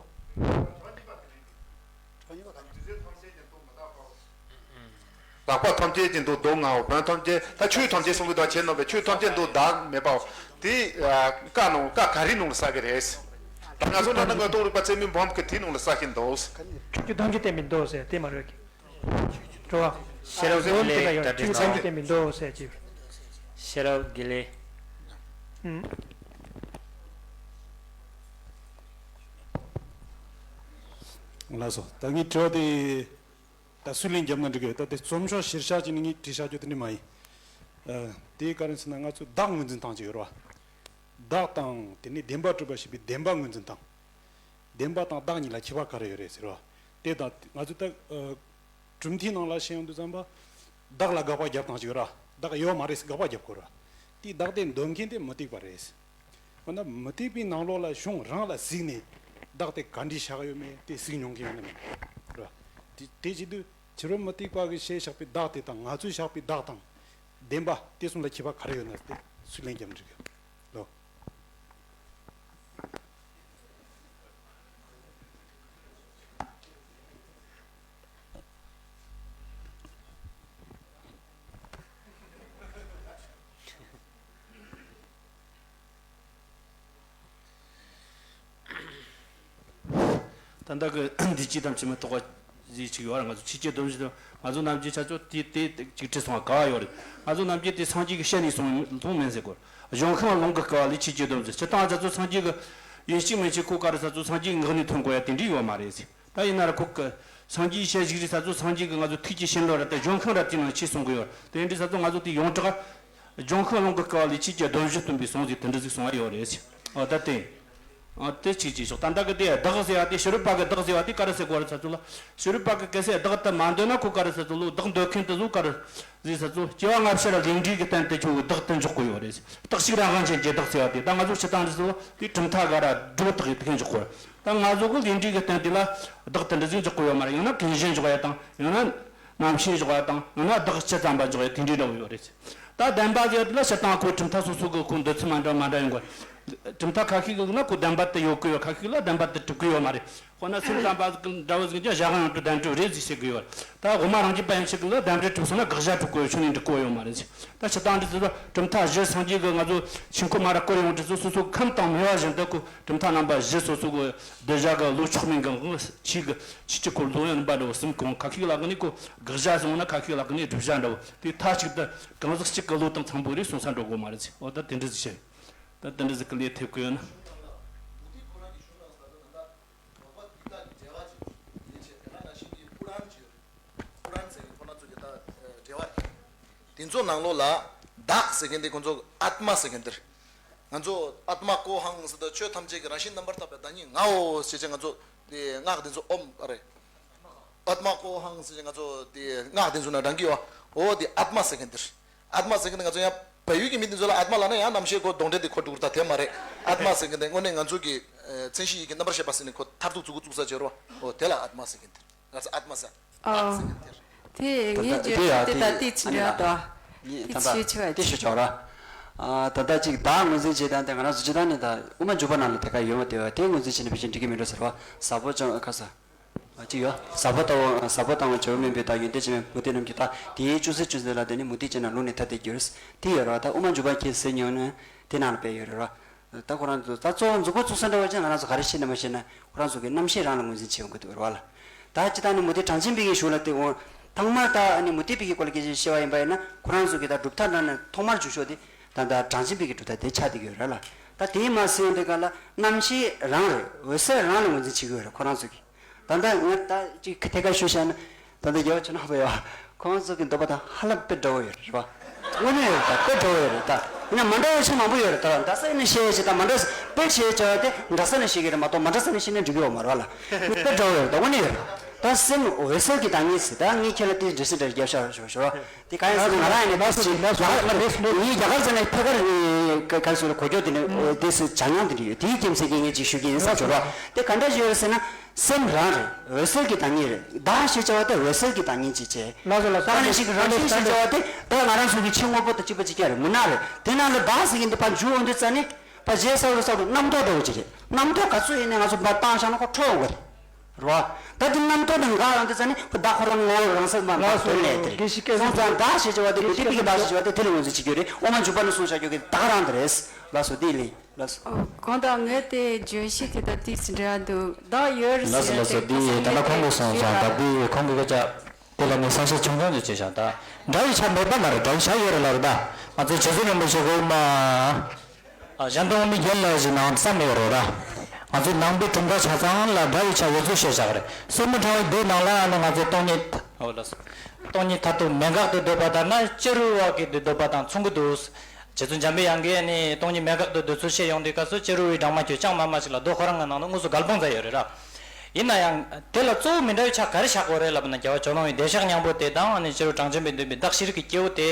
ཟག་པ་ཐམས་ཅད་ཀྱི་མདོ་སྡུག་བསྔལ་བ། བོན་ཐམས་ཅད་ད་ཆོས་ཐམས་ཅད་གསུང་གི་དང་བྱེད་རྣམ་པའི་ཆོས་ཐམས་ཅད་མདོ་བདག་མེད་པའོ། དེ་བཀའ་ནང་བཀའ་ག་རེ་ནང་ལ་བསགས་ཀྱི་རེད། ད་ང་ཚོ་འདྲ་ན་དངོས་ཐོག་རིག་པ་རྩལ་མི་འབུམ་གྱི་དེའི་ནང་ལ་ས་ཤིང་འདུག་ཆུ་ཆུ་གཏམ་རྒྱུད་བསྟན་པའི་མདོ་ཟེར་དེ་མ་རེད་ཀི། འགྲོ་བ། ཤེས་རབ་ཀྱི་ལས་ད་འདྲ་ཆུ་གཏམ་རྒྱུད་བསྟན་པའི་མདོ་ཟེར་གྱི། ཤེས་རབ་ཀྱི་ལས། ཨུམ། ལགས་སོ། ད་ངའི་དྲི་བ་དེ། ད་སུས་ལན་བརྒྱབ་ན་འགྲིག་གི། ད་དེ་རྩོམ་ཤོག་གཞིར་བཞག་བྱས་ནས་ངས་བྲིས་བཞག་རྒྱུ་དེ་འདྲ་མ་ཡིན། ཨ། དེ་ག་རེ་ཟེར་ན་ང་ཚོས་བདག་ངོས་འཛིན་སྟངས་ཅིག་ཡོད་རེད་བ། བདག་དང་དེ་ནས་བདེན་པ་གྲུབ་པ་ཞེས་པའི་བདེན་པ་ངོས་འཛིན་སྟངས། བདེན་པ་དང་བདག་གཉིས་ལ་ཁྱད་པར་ག་རེ་ཡོད་རེད་ཟེར་བ། དེ་དང་ང་ཚོས་ད་ཨ། གྲུབ་མཐའི་ནང་ལ་བཤད་ཡོང་དུས་ཙམ་པ། བདག་ལ་དགག་པ་རྒྱབ་སྟངས་ཅིག་ཡོད་རེད་བ། བདག་ཡོད་མ་རེད་ཟེར་དགག་པ་རྒྱབ་དགོས་རེད་བ། དེ་བདག་དེ་འདོད་མཁན་དེ་མུ་སྟེགས་པ་རེད། འོ་ན་མུ་སྟེགས་པའི་ནང་ལོགས་ལ་གཞུང་རང་ལ་གཟིགས་ནས་བདག་དེ་ག་འདྲ་ཆགས་ཡོད་མེད་དེ་གཟིགས་མྱོང་མཁན་ཡོད་ན་མེད་རེད། དེ་དེ་བྱེད་དུས་ཕྱི་རོལ་མུ་སྟེགས་པ་གིས་བཤད་བཞག་པའི་བདག་དེ་དང་ང་ཚོས་བཞག་པའི་བདག་དང་བདེན་པ་དེ་གསུམ་ལ་ཁྱད་པར་ག་རེ་ཡོད་ན་དེ་སུས་ལན་རྒྱབ་འགྲིག་གི་ལོ། ད་ལྟ་གི་འདི་ཅི་དང་ཅི་མི་ཐོག་པ་ཟིག་ཅིག་ཡོད་རེད། ང་ཚོ་ཆོས་ཀྱི་སྡོམ་བཞི་དང་ང་ཚོ་ནམ་རྒྱུན་ཆ་ཚོ་དེ་དེ་ཅིག་ཁྲིད་སོང་བ་ག་བ་ཡོད་རེད། ང་ཚོ་ནམ་རྒྱུན་དེ་སངས་རྒྱས་ཀྱི་ཞལ་ནས་གསུངས་གསུངས་མིན་ཟེར་གོ། གཞུང་ཤིང་ལུང་གིས་བསྐུལ་བ་ལས་ཆོས་ཀྱི་སྡོམ་བཞི། སྤྱིར་བཏང་ཆ་ཚོ་སངས་རྒྱས་ཀྱི་ཡིན་གཅིག་མིན་གཅིག་ཁོ་ག་རེ་ས་ཚོ་སངས་རྒྱས་ངག་ནས་ཐོན་དགོས་ཡ་དེ་འདྲ་ཡོད་མ་རེད་ཟེར། ད་ཡིན་ན་ར་ཁོ་གི་སངས་རྒྱས་ཞལ་བཞུགས་རིགས་ས་ཚོ་སངས་རྒྱས་ཀྱི་ང་ཚོ་ཐུགས་ཀྱི་བྱིན་རླབས་ར་དེ་གཞུང་ཤིང་ར་དེ་ནང་ཆོས་གསུང་གི་ཡོད་རེད། དེ་འདྲའི་ས་ཚོ་ང་ཚོ་དེ་ཡོངས་གྲགས་གཞུང་ཤིང་ལུང་གིས་བསྐུལ་བ་ལས་ཆོས་ཀྱི་སྡོམ་བཞི་སྟོན་པའི་གསུང་ཟིག་དེ་འདྲ་ཟིག་གསུང་བ་ཡོད་རེད་ཟེར། ཨོ་ད་དེ། ཨོ་དེ་གཅིག་གཅིག་ཞོག་ད་ལྟ་གི་དེ་བདག་ཟེར་བ་དེ་ཕྱི་རོལ་པ་གི་བདག་ཟེར་བ་དེ་ག་རེ་ཟེར་དགོས་རེད་ས་ཚོ་ལ། ཕྱི་རོལ་པ་གི་གལ་སྲིད་བདག་དེ་མ་འདོད་ན་ཁོ་ག་རེ་ཟེར་ཚོ་ལོ། བདག་འདོད་མཁན་དེ་ཚོ་ག་རེ་ཟེར་ས་ཚོ། སྐྱེ་བ་སྔ་ཕྱི་ར་ལས་འབྲས་ཀྱི་རྟེན་དུ་གྱུར་བའི་བདག་དེ་འཇོག་གི་ཡོད་རེད། རྟག་གཅིག་རང་དབང་ཅན་གྱི་བདག་ཟེར་བ་དེ་ད་ང་ཚོ་སྤྱིར་བཏང་རེད་ཟེར་བ་དེ་གྲུབ་མཐའ་ག་ར་སྒྲོ་བཏགས་ཡོད་དེ་འཇོག་གི་ཡོད་རེད། ད་ང་ཚོ་གི་ལས་འབྲས་ཀྱི་རྟེན་དེ་ལ་བདག་དེ་འདྲ་ཟིག་འཇོག་གི་ཡོད་མ་རེད། ཡང་ན་ཀུན་གཞི་འཇོག་ཡ་དང་། ཡང་ན་རྣམ་ཤེས་འཇོག་ཡ་དང་། ཡང་ན་བདག་སྤྱི་ཙམ་པ་འཇོག་ཡ་དེ་འདྲའི་འདྲ་བོ་ཡོད་རེད། ད་བདེན་པ་ཟེར་དེ་ལ་སྤྱིར་བཏང་ཁོའི་གྲུབ་མཐའ་སོ་སོ་གི་ཁོ་འདོད་ཚུལ་མ་འདྲ་མ་འདྲ་ཡོང་གི། གྲུབ་མཐའ་ཁ་ཤས་ཀྱི་ན་ཁོ་བདེན་པ་དེ་ཡོད་གི་ཡོད། ཁ་ཤས་ལ་བདེན་པ་དེ་གྲུབ་གི་ཡོད་མ་རེད། ཁོ་ན་སེམས་ཙམ་པ་འདྲ་བོ་ཟིག་ཀྱང་གཞན་དབང་དུ་བདེན་གྲུབ་རེད་ཟེར་བཤད་གི་ཡོད། ད་དབུ་མ་རང་རྒྱུད་པ་ཡན་ཆད་ཀྱི་ལ་བདེན་པ་དྲུག་སོང་ན་དགག་བྱ་དྲུག་གོ་ཡོད་ཆོས་ནི་འགྲིག་གོ་ཡོད་མ་རེད། ད་སྤྱིར་བཏང་འདི་ཚོ་གྲུབ་མཐའ་བཞི་སངས་རྒྱས་ཀྱི་ང་ཚོ་ཆོས་འཁོར་མ་ར་བསྐོར་ཡོང་དུས་ཚོ་སོ་སོ་ཁམས་དང་སྨེ་བ་བཞིན་དུ་ཁོ་གྲུབ་མཐའ་རྣམ་པ་བཞི་སོ་སོ་གི་གདུལ་བྱ་གི་བློ་ཆགས་མིན་གང་གི་ཆོས་ཀྱི་ཆོས་ཀྱི་འཁོར་ལོ་ཡང་རིམ་པ་འདྲ་བོ་གསུམ་གོང་། ཁ་ཤས་ལ་གི་ནི་ཁོ་དགག་བྱ་སོང་ན་ཁ་ཤས་ལ་གི་ནི་སྒྲུབ་བྱ་འདྲ་བོ་དེ་མཐའ་གཅིག་ཏུ་གང་ཟག་གཅིག་གི་བློ་དང་འཚམ་པོ་རེ་སོང་ས་འགྲོ་དགོས་མ་རེད་ཟེར། འོ་ད་དེ་འདྲ་ཟིག་བཤད། ད་དེ་འདྲ་ཟིག་གི་ལས་ཐེབས་གི་ཡོད་ན། ཀུ་རཱན་ཟེར་མཁན་ཁོ་ན་ཚོ་གི་ད་འགྲེལ་བ་རེད། དེ་ཚོ་ནང་ལོགས་ལ་བདག་ཟེར་མཁན་དེ་ཁོ་ཚོ་ཨཱཏྨ་ཟེར་མཁན་དེ་རེད། ང་ཚོ་ཨཱཏྨ་ཀོ་ཧཾ་ཟེར་ད་ཆོས་ཐམས་ཅད་ཀྱི་རང་བཞིན་རྣམ་པར་དག་པའི་བདག་ཉིད་ངའོ་ཞེས་བྱས་ང་ཚོ་དེ་སྔགས་དེ་ཚོ་ཨོཾ་ཨ་རེད། ཨཱཏྨ་ཀོ་ཧཾ་ཟེར་བྱས་ང་ཚོ་དེ་སྔགས་དེ་ཚོ་ན་བགྲང་གི་ཡོད། འོ་དེ་ཨཱཏྨ་ཟེར་མཁན་དེ་རེད། ཨཱཏྨ་ཟེར་མཁན་དེ་ང་ཚོ་ཡང་བལ་ཡུལ་གྱི་མི་དེ་ཚོ་ལ་ཨཱཏྨ་ལབ་ན་ཡང་རྣམ་ཤེས་ཁོ་གདོན་འདྲེ་དེ་ཁོ་འགྲོ་གི་རེད། ད་དེ་མ་རེད། ཨཱཏྨ་ཟེར་མཁན་དེ་དངོས་གནས་ང་ཚོ་གི་ཨ་མཚན་གཞི་ཡི་གེ་རྣམ་པར་ཤེས་པ་ཟེར་ནས་ཁོ་མཐར་ཐུག་མཛུབ་གུ་བཙུགས་ས་བྱས་རོ། འོ་དེ་ལ་ཨཱཏྨ་ཟེར་མཁན་དེ། ང་ཚོ་ཨཱཏྨ་ཟེར། ཨ། ཨཱཏྨ་ཟེར་མཁན་དེ། དེ་ད་ངའི་ལྟ་བརྗོད་དེ་ཡ་དེ་དེ་ད་དེ་ཅི་ཨ་ནི་འདྲ་ལ་དོ། ངས་དེ་ད་ཆོས་ཆེ་བ་དེ་ཅི། ཞུ་ཆོག་ར། ཨ་ད་ལྟ་ཅིག་བདག་ངོས་འཛིན་བྱེད་སྟངས་དེ་ང་རང་ཚོ་སྤྱིར་བཏང་ནས་ད་དབུ་མ་འཇུག་པ་ནང་ལ་དེ་ག་ཡོད་མ་དེ་བ་དེ་ངོས་འཛིན་བྱས་ན་ཕལ་ཆེར་འགྲིག་གི་མེད་འགྲོ་ཟེར་བ། ཟབ་པོ་ཅང་ཁ་ས། ཨ་ཅིག་ཡོད། ཟབ་པོ་ལྟ་བུ་ཟབ་པོ་ལྟ་བུ་བྱེ་བ་སྨིན་པའི་བདག་ཡོན་ཏན་ཅན་མའི་མུ་སྟེགས་རྣམས་ཀྱིས་བདག་དེའི་ཅུང་ཟད་ཅུང་ཟད་ལ་བརྟེན་ནས་མུ་སྟེགས་ཅན་རྣམས་ལུང་ནས་ཐ་དད་འགྱུར། དེ་ཡོད་ར། ད་དབུ་མ་འཇུག་པ་ཁྱེད་ཟེར་མྱོང་ན་དེ་ནང་ལ་དཔེ་ཡོད་རེད་ར། ད་ཁོ་རང་ཚོ་ད་གཙོ་བོ་མཛུབ་གུ་བཙུགས་ས་འདྲ་བ་ཅན་ང་རང་ཚོ་ག་རེ་ཤེས་ན་མ་ཤེས་ན་ཁོ་རང་ཚོ་གི་རྣམ་ཤེས་རང་ལ་ངོས་འཛིན་བྱེད་ཡོང་གི་འདུག་རེད་བ་ལ། ད་སྤྱིར་བཏང་ནས་མུ་སྟེགས་གྲངས་ཅན་པའི་གི་གཞུང་ལ་བལྟས་འོང་། ཐོག་མར་ད་ཨ་ནི་མུ་སྟེགས་པའི་གི་སྐོར་ལ་སྐད་ཆ་བཤད་པ་ཡིན་པ་ཡིན་ན་ཁོ་རང་ཚོ་གི་ད་གྲུབ་མཐའ་ནང་ནས་ཐོག་མར་འཇུག་ཕྱོགས་དེ་ད་ད་གྲངས་ཅན་པའི་གི་གྲུབ་མཐའ་དེ་ཆགས་བསྡད་ཀྱི་ཡོད་རེད་ལ། ད་དེའི་མ་ཟིན་ཡོང་དུས་སྒང་ལ་རྣམ་ཤེས་རང་རེད། འོད་གསལ་རང་ལ་ངོས་འཛིན་བྱེད་ཀྱི་ཡོད་རེད་ཁོ་རང་ཚོ་གི། ད་ལྟ་ངས་ད་ཅིག་ཐད་ཀར་ཞུས་བཞག་ན། ད་ལྟ་རྒྱལ་བ་ཆོས་ནག་པ་ཡ། ཁོང་ཚོ་གི་འདོད་པ་དང་ཧ་ལམ་དཔེ་འདྲ་བོ་ཡོད་རེད་བ། དངོས་གནས་ཡོད་རེད་ད། དཔེ་འདྲ་བོ་ཡོད་རེད་ད། ཡིན་ན་མ་འདྲ་བའི་ཆ་མང་པོ་ཡོད་རེད་ད། འདྲ་ས་ཡིན་ན་བཤད་ཡ་ཅིག་ད་མ་འདྲ་ས་དཔེ་བྱས་བྱ་བ་དེ་འདྲ་ས་ནས་བཤད་ཀྱི་རེད་མ་གཏོགས་མ་འདྲ་ས་ནས་བཤད་ན་འགྲིག་གི་ཡོད་མ་རེད་བ་ལ། དཔེ་འདྲ་བོ་ཡོད་རེད་ད། དངོས་གནས་ཡོད་རེད། ད་སེམས་འོད་གསལ་གྱི་བདག་ཉིད་ཟེར། ད་ངས་ཁྱེད་ལ་དེ་འདྲ་སེ་འདྲ་རྒྱབ་ཤ་ཞོ་ཞོ། དེ་ག་ཡིན་ཟེར་ན་ང་རང་ཡིན་ན་དེ་ཅིག་ང་རང་ངས་རྒྱ་གར་ཟེར་ན་ཕ་གར་ག་རེ་ཟེར་གོ་རྒྱུ་དེ་ནི་དེ་སུ་བྱ་ངང་དེ་འདྲ་ཡོད། དེའི་རྒྱུ་མཚན་གྱིས་ངས་ཅིག་ཞུ་གི་ཡིན་ས་ཞོ་ར། དེ་ག་འདྲ་ཞིག་ཡོད་རེད་ཟེར་ན། སེམས་རང་རེད། འོད་གསལ་གྱི་བདག་ཉིད་རེད། བདག་ཞེས་བྱ་བ་དེ་འོད་གསལ་གྱི་བདག་ཉིད་ཅིག་བྱས། ལགས་སོ་ལགས་སོ། ད་ག་ནང་བཞིན་གྱི་རང་བཞིན་ཞེས་བྱ་བ་དེ་ད་ང་རང་ཚོ་གི་ཕྱི་དངོས་པོ་དང་གཅིག་པ་གཅིག་རྐྱང་རེད། མུན་ནག་རེད། དེ་ནང་ལ་བདག་ཟེར་མཁན་དེ་ཕར་འཇུག་འོང་དུས་ཙ་ནི་ཕར་རྗེས་ས་རུ་ས་རུ་རྣམ་རྟོག་འདྲ་བོ་ཅིག་རེད། རྣམ་རྟོག་ག་ཚོད་ཡིན་ནའི་ང་ཚོ་ཕར་བཏང་བཞག་ན་ཁོ་འཕྲོ་འོང་གི་རེད། རེད་བ། ད་དེ་རྣམ་རྟོག་དེ་འགག་ཡོང་དུས་ཙ་ནི་ཁོ་བདག་ཁོ་རང་ངོ་བོ་རང་སེམས་མ་ལགས་སོ། འདོད་ནས་དེ་རེད། དགེ་བཤེས་སྐལ་སོང་ཙང་བདག་ཞེས་བྱ་བ་དེ་མུ་སྟེགས་པའི་གི་བདག་ཞེས་བྱ་བ་དེ་དེ་ལ་ངོས་འཛིན་བྱེད་རྒྱུ་རེད། དབུ་མ་འཇུག་པ་ནས་གསུངས་བཞག་རྒྱུ་གི་བདག་རང་དེ་རེད། ལགས་སོ། དེ་ལས། ལགས་སོ། ཨོ། གང་ལྟར་ངས་དེ་བརྗོད་གཞི་དེ་དང་ཏོག་ཙམ་འབྲེལ་བ་འདུག་བདག་ཡོད་རེད་ཟེར་ལགས་སོ་ལགས་སོ། ཏེ་འདི་ད་ལྟ་ཁོང་གིས་གསུངས་སོང་། ད་འདི་ཁོང་གིས་སྐད་ཆ་དེ་ལ་ངས་གསལ་བཤད་ཆུང་ཆུང་ཅིག་བྱས་ཤག་ད་དགྲ་ཡི་ཆ་མེད་པ་མ་རེད། དགྲ་ཡི་ཆ་ཡོད་རེད་ལབ་རེད། ད་ང་ཚོའི་རྗེ་བཙུན་རིན་པོ་ཆེ་གིས་མ། ཨ། གཞན་དོན་མི་རྒན་ལ་ཞིག་ནང་བསམ་ཡོད་རེད་ར། ང་ཚོའི་ནང་པའི་གྲུབ་མཐའ་ཆ་ཚང་ལ་དགྲ་ཡི་ཆ་ཡོད་ཚུལ་བཤད་བཞག་རེད། སྲིན་མོ་འཁྲུངས་པའི་དུས་ནང་ལ་ཨ་ནི་ང་ཚོའི་སྟོང་ཉིད། ཨོ་ལགས་སོ། སྟོང་ཉིད་མཐར་ཐུག་མེད་དགག་ཏུ་འདོད་པ་ལྟར་ན་ཅི་རུ་བ་གི་འདོད་པ་དང་མཚུངས་ཀྱི་འདུག་རྗེ་བཙུན་འཇམ་པའི་དབྱངས་ཀྱིས་ནི་སྟོང་ཉིད་མེད་དགག་ཏུ་འདོད་ཚུལ་བཤད་ཡོང་དུས་སྐབས་སུ་ཅི་རུ་བའི་སྦྲང་མ་ཁྱོད་ཅང་མ་སྨྲ་ཞིག་ལ་རྡོ་ཁོ་རང་གི་ནང་དུ་དངོས་སུ་འགལ་སྤོང་མཛད་ཡོད་རེད་ར། ཡིན་ན་ཡང་དེ་ལ་གཙོ་བོ་མི་འདྲ་བའི་ཆ་ག་རེ་བཞག་དགོས་རེད་ལབ་ན། རྒྱལ་བ་ཇོ་ནང་བའི་བདེ་གཤེགས་སྙིང་པོ་དེ་དང་ཨ་ནི་ཅི་རུ་གྲངས་ཅན་པའི་འདུན་པའི་བདག་ཤེས་རིག་གི་སྐྱེས་བུ་དེ།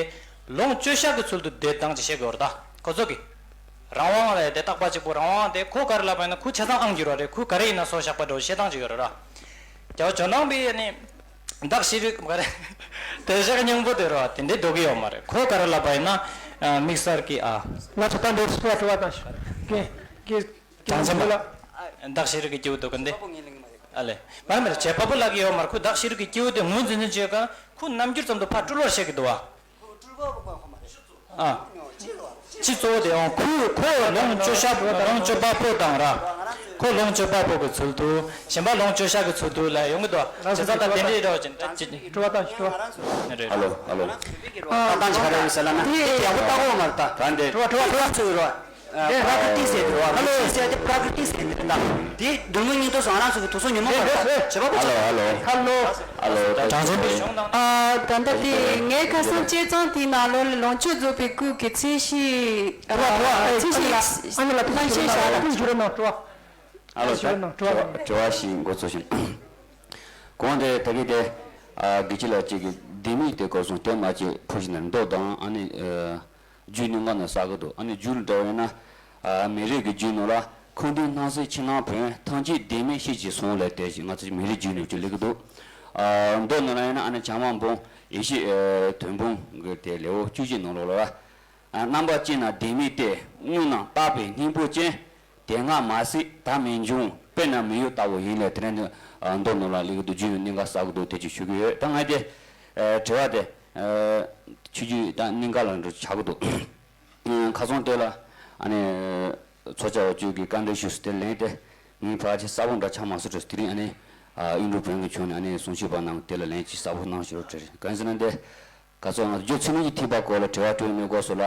ལོངས་སྤྱོད་བྱ་གི་ཚུལ་དུ་བསྡད་སྟངས་ཅིག་བཤད་དགོས་རེད། ད་ཁོ་ཚོ་གི་རང་དབང་ལས་དེ་རྟག་པ་གཅིག་པུ་རང་དབང་དེ་ཁོ་ག་རེ་ལབ་པ་ཡིན་ན་ཁོ་ཆ་ཚང་ཨང་འགྱུར་བ་རེད། ཁོ་ག་རེ་ཡིན་ན་སོ་བཞག་པ་འདྲ་བོ་བཤད་སྟངས་ཅིག་ཡོད་རེད་ར། རྒྱལ་བ་ཇོ་ནང་པའི་ནི་བདག་ཤེས་རིག་ག་རེ་བདེ་གཤེགས་སྙིང་པོ་དེ་རེད་བ། དེ་འདྲའི་འགྲོ་གི་ཡོད་མ་རེད། ཁོ་ག་རེ་ལབ་པ་ཡིན་ན་དམིགས་བསལ་གྱི་ཨ། ལགས་སོ། ད་འདི་དྲི་བ་དྲི་བ་དང་ཞུ། གེ་གེ་གྲངས་ཅན་པ་ལ། བདག་ཤེས་རིག་གི་སྐྱེས་བུ་དེ་ག་འདི། ཨ་ལས། མ་མེད་བྱེད་པ་པོ་ལབ་ཀྱི་ཡོད་མ་རེད། ཁོ་བདག་ཤེས་རིག་གི་སྐྱེས་བུ་དེ་ངོས་འཛིན་འཛིན་བྱེད་ག་ཁོ་རྣམ་འགྱུར་ཙམ་དུ་ཕར་སྤྲུལ་བར་བཤད་ཀྱི་འདུག་བ། ཨ། སྤྱི་གཙོ་བོ་དེ་ཡང་ཁོས་ཁོ་ལོངས་སྤྱོད་བྱ་ལོངས་སྤྱོད་པ་པོ་དང་ར། ཁོ་ལོངས་སྤྱོད་པ་པོ་གི་ཚུལ་དུ། གཞན་པ་ལོངས་སྤྱོད་བྱ་གི་ཚུལ་དུ་ལ་ཡོང་གི་འདུག་བ། བྱས་ཙང་ད་དེ་འདྲའི་ར་བ་ཅན་ད་ཅི། དྲི་བ་དང་དྲི་བ། ཨ་ལོ་ཨ་ལོ། ཨ། ཏང་ཅི་ག་རེ་ཡོད་ཟེར་ལབ་ན་དེ་ཡག་པོ་ལྟ་གོ་མ་རེད་ད། ད་འདི་དྲི་བ་དྲི་བ་དྲི་བ་ཚོས་ར། དེ་པྲ་ཀྲི་ཏི་ཟེར་དུས་ར། ཧ་ལོ། ཟེར་དེ་པྲ་ཀྲི་ཏི་ཟེར་ནི་རེད་ད། དེ་གདོད་མའི་སྙིང་སྟོབས་སུ་ང་རང་ཚོ་གི་དུས་ཚོད་ཉོན་མོངས་པ་རེད། བྱེད་པ་པོ་ཆགས། ཧ་ལོ། ཧ་ལོ། ཨ་ལོ། དྲང་ཆེན་པའི་གཞུང་དང་། ཨ། ད་ལྟ་དེ་ངས་ཁ་སང་དཔྱད་རྩོམ་དེའི་ནང་ལོགས་ལ་ལོངས་སྤྱོད་རྫོགས་པའི་སྐུ་གི་ཚད་གཞི། དྲི་བ་དྲི་བ། ཚད་གཞི་ཨ་ནི་ལ་ཨ་ནི་ལ་ཐུགས་རྗེ་ཆེ་ཞུ་རོགས་གནང་། དྲི་བ། ཨ་ལོ། ད་དྲི་བ་དྲི་བ་ཞིག་འགོ་ཚུགས་ཤིང་། གོང་དེ་ད་གིན་དེ་ཨ་དགེ་བཤེས་ལགས་གཅིག་གིས་ལྡེ་མིག་དེ་སྐོར་གསུངས། དེ་མ་གཅིག་ཕུ་ཞིག་ནས་མདོ་དང་ཨ་ནི་ཨ། རྒྱུད་གནད་འགག་ནས་བསགས་ཀྱི་འདུག་ཨ་ནི་རྒྱུད་ལ་འདྲ་བས་ན། ཨ། མི་རིགས་ཀྱི་རྒྱུད་ནང་ལ་འཁོར་འདས་སྣང་སྲིད་ཕྱི་ནང་བོན་ཐམས་ཅད་ལྡེ་མིག་ཤེལ་གྱི་ཟུང་ལས་དེ་ཞིག་ང་ཚོ་མི་རིགས་རྒྱུད་ནས་ཀྱི་ལེགས་ཀྱི་འདུག་ཨ། མདོ་ནང་ལ་ཡིན་ན་ཨ་ནི་བྱམས་པ་འབུམ་ཡེ་ཤེས་ཨ་དོན་འབུམ་གྱི་དེ་ལེའུ་བཅུ་གཅིག་ནང་ལོགས་ལ། ཨ། རྣམ་པ་ཅན་ན་ལྡེ་མིག་སྟེ། དངོས་རྣམས་བཏགས་པའི་སྙིང་པོ་ཅན། དེ་སྔ་མ་སྲིད་ད་མི་འབྱུང་། དཔེར་ན་མི་གཡོ་ལྟ་བུ་ཡིན་ལས། དེ་ནས་ཨ་མདོ་ནང་ལ་ལེགས་འདུག་རྒྱུད་ནས་གནད་འགག་བསགས་ཀྱི་འདུག་དེ་ཅིག་ཞུ་གི་ཡོད། ད་ང་དེ་ཨ་དྲི་བ་དེ་ཨ་ཆོས་བརྒྱུད་དང་གནད་འགག་ལ་འགྲོ་ཆགས་ཀྱི་འདུག་ཨ་ཁ་སང་དེ་ལ་ཨ་ནི་ཚོགས་བཅར་བ་བཅས་ཀྱིས་བཀའ་འདྲི་ཞུས་སུ་དེ་ལན་དེ་ངས་ཕལ་ཆེར་གསལ་པོ་འདྲ་ཆགས་མ་སོང་། དེ་རིང་ཨ་ནི་ཨ་ཨིན་འབྲུག་བོན་གྱི་ཕྱོགས་ནས་ཨ་ནི་གསུང་ཆོས་པ་རྣམས་དེ་ལ་ལན་ཅིག་གསལ་པོ་གནང་ཞུ་རོགས་བྱས། གང་ཡིན་ཟེར་ན་དེ། ག་ཚོད་ང་ཚོ་རྒྱུ་ཚན་གཉིས་ཀྱི་ཐེག་པ་སྐོར་ལ་དྲི་བ་དྲིས་ལན་སྐོར་སོགས་ལ།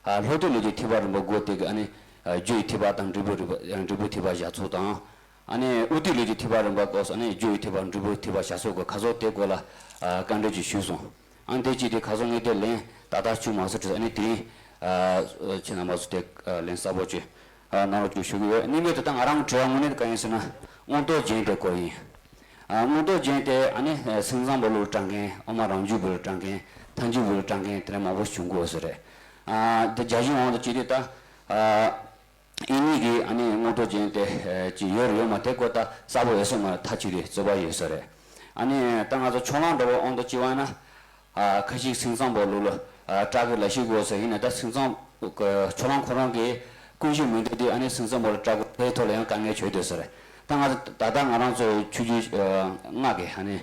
ཨ་ལྷོ་སྟོད་ལུགས་ཀྱི་ཐེག་པ་རིམ་པ་དགུ་སྟེ་གི་ཨ་ནི་ཨ་རྒྱུ་ཡི་ཐེག་པ་དང་འབྲས་བུ་རིམ་པ། ཨ་འབྲས་བུ་ཐེག་པ་བཞག་ཚུལ་དང་། ཨ་ནི་དབུས་སྟོད་ལུགས་ཀྱི་ཐེག་པ་རིམ་པ་སྐོར་སོགས། ཨ་ནི་རྒྱུ་ཡི་ཐེག་པ་འབྲས་བུ་ཐེག་པ་བཞག་ཚུལ་སྐོར་ཁ་སང་དེ་སྐོར་ལ་ཨ་བཀའ་འདྲི་ཅིག་ཞུས་སོང་། ཨ་ནི་དེ་ཅིག་དེ་ཁ་སང་ངས་དེ་ལན་ད་ལྟ་ཞུ་མ་སོང་དྲིས། ཨ་ནི་དེ་རིང་ཨ་ཁྱེད་རྣམ་པ་ཚོ་དེ་ལན་གསལ་པོ་ཅིག་ཨ་གནང་རོགས་ཅིག་ཞུ་གི་ཡོད། གཉིས་པ་དེ་ད་ང་རང་དྲི་བ་དངོས་གནས་དེ་གང་ཡིན་ཟེར་ན་མངོན་རྟོགས་རྒྱན་དེ་སྐོར་ཡིན། ཨ་མངོན་རྟོགས་རྒྱན་དེ་ཨ་ནི་སེམས་ཙམ་པ་ལུགས་ལ་གྲགས་མཁན། དབུ་མ་རང་རྒྱུད་པ་ལུགས་ལ་གྲགས་མཁན། ཐལ་འགྱུར་པ་ལུགས་ལ་གྲགས་མཁན་དེ་འདྲ་མང་པོ་བྱུང་དགོས་ས་རེད། ཨ་དེ་རྒྱ་གཞུང་དབང་དུ་བྱས་ཏེ་ད་ཨ་ཨིན་ཡིག་གི་ཨ་ནི་མངོན་རྟོགས་རྒྱན་དེ་ཅིག་ཡོད་རེད་ཡོད་མ་རེད་དེ་སྐོར་ད་གསལ་པོ་ཡོད་ས་མ་རེད། ཐག་ཆོད་དེ་རྩོད་པ་ཡོད་ས་རེད། ཨ་ནི་ད་ང་ཚོ་ཕྱོགས་གླང་འདྲ་བོ་དབང་དུ་བྱས་པ་ཡིན་ན། ཨ་ཁ་ཅིག་སེམས་ཙམ་པ་ལུགས་ལ་ཨ་གྲགས་ཀྱི་ལ་ཤི་དགོས་ཟེར། ཡིན་ན་ད་སེམས་ཙམ་ཕྱོགས་གླང་ཁོ་རང་གི་ཀུན་གཞི་མི་འདུག་དུས་ཨ་ནི་སེམས་ཙམ་པ་ལ་གྲགས་དགོས། དེའི་ཐོག་ལ་ཡང་དཀའ་ངལ་ཆོད་སྡོད་ས་རེད། ད་ང་ད་ལྟ་ང་རང་ཚོའི་ཆོས་བརྒྱུད་ཨ་སྔགས་ཀྱི་ཨ་ནི་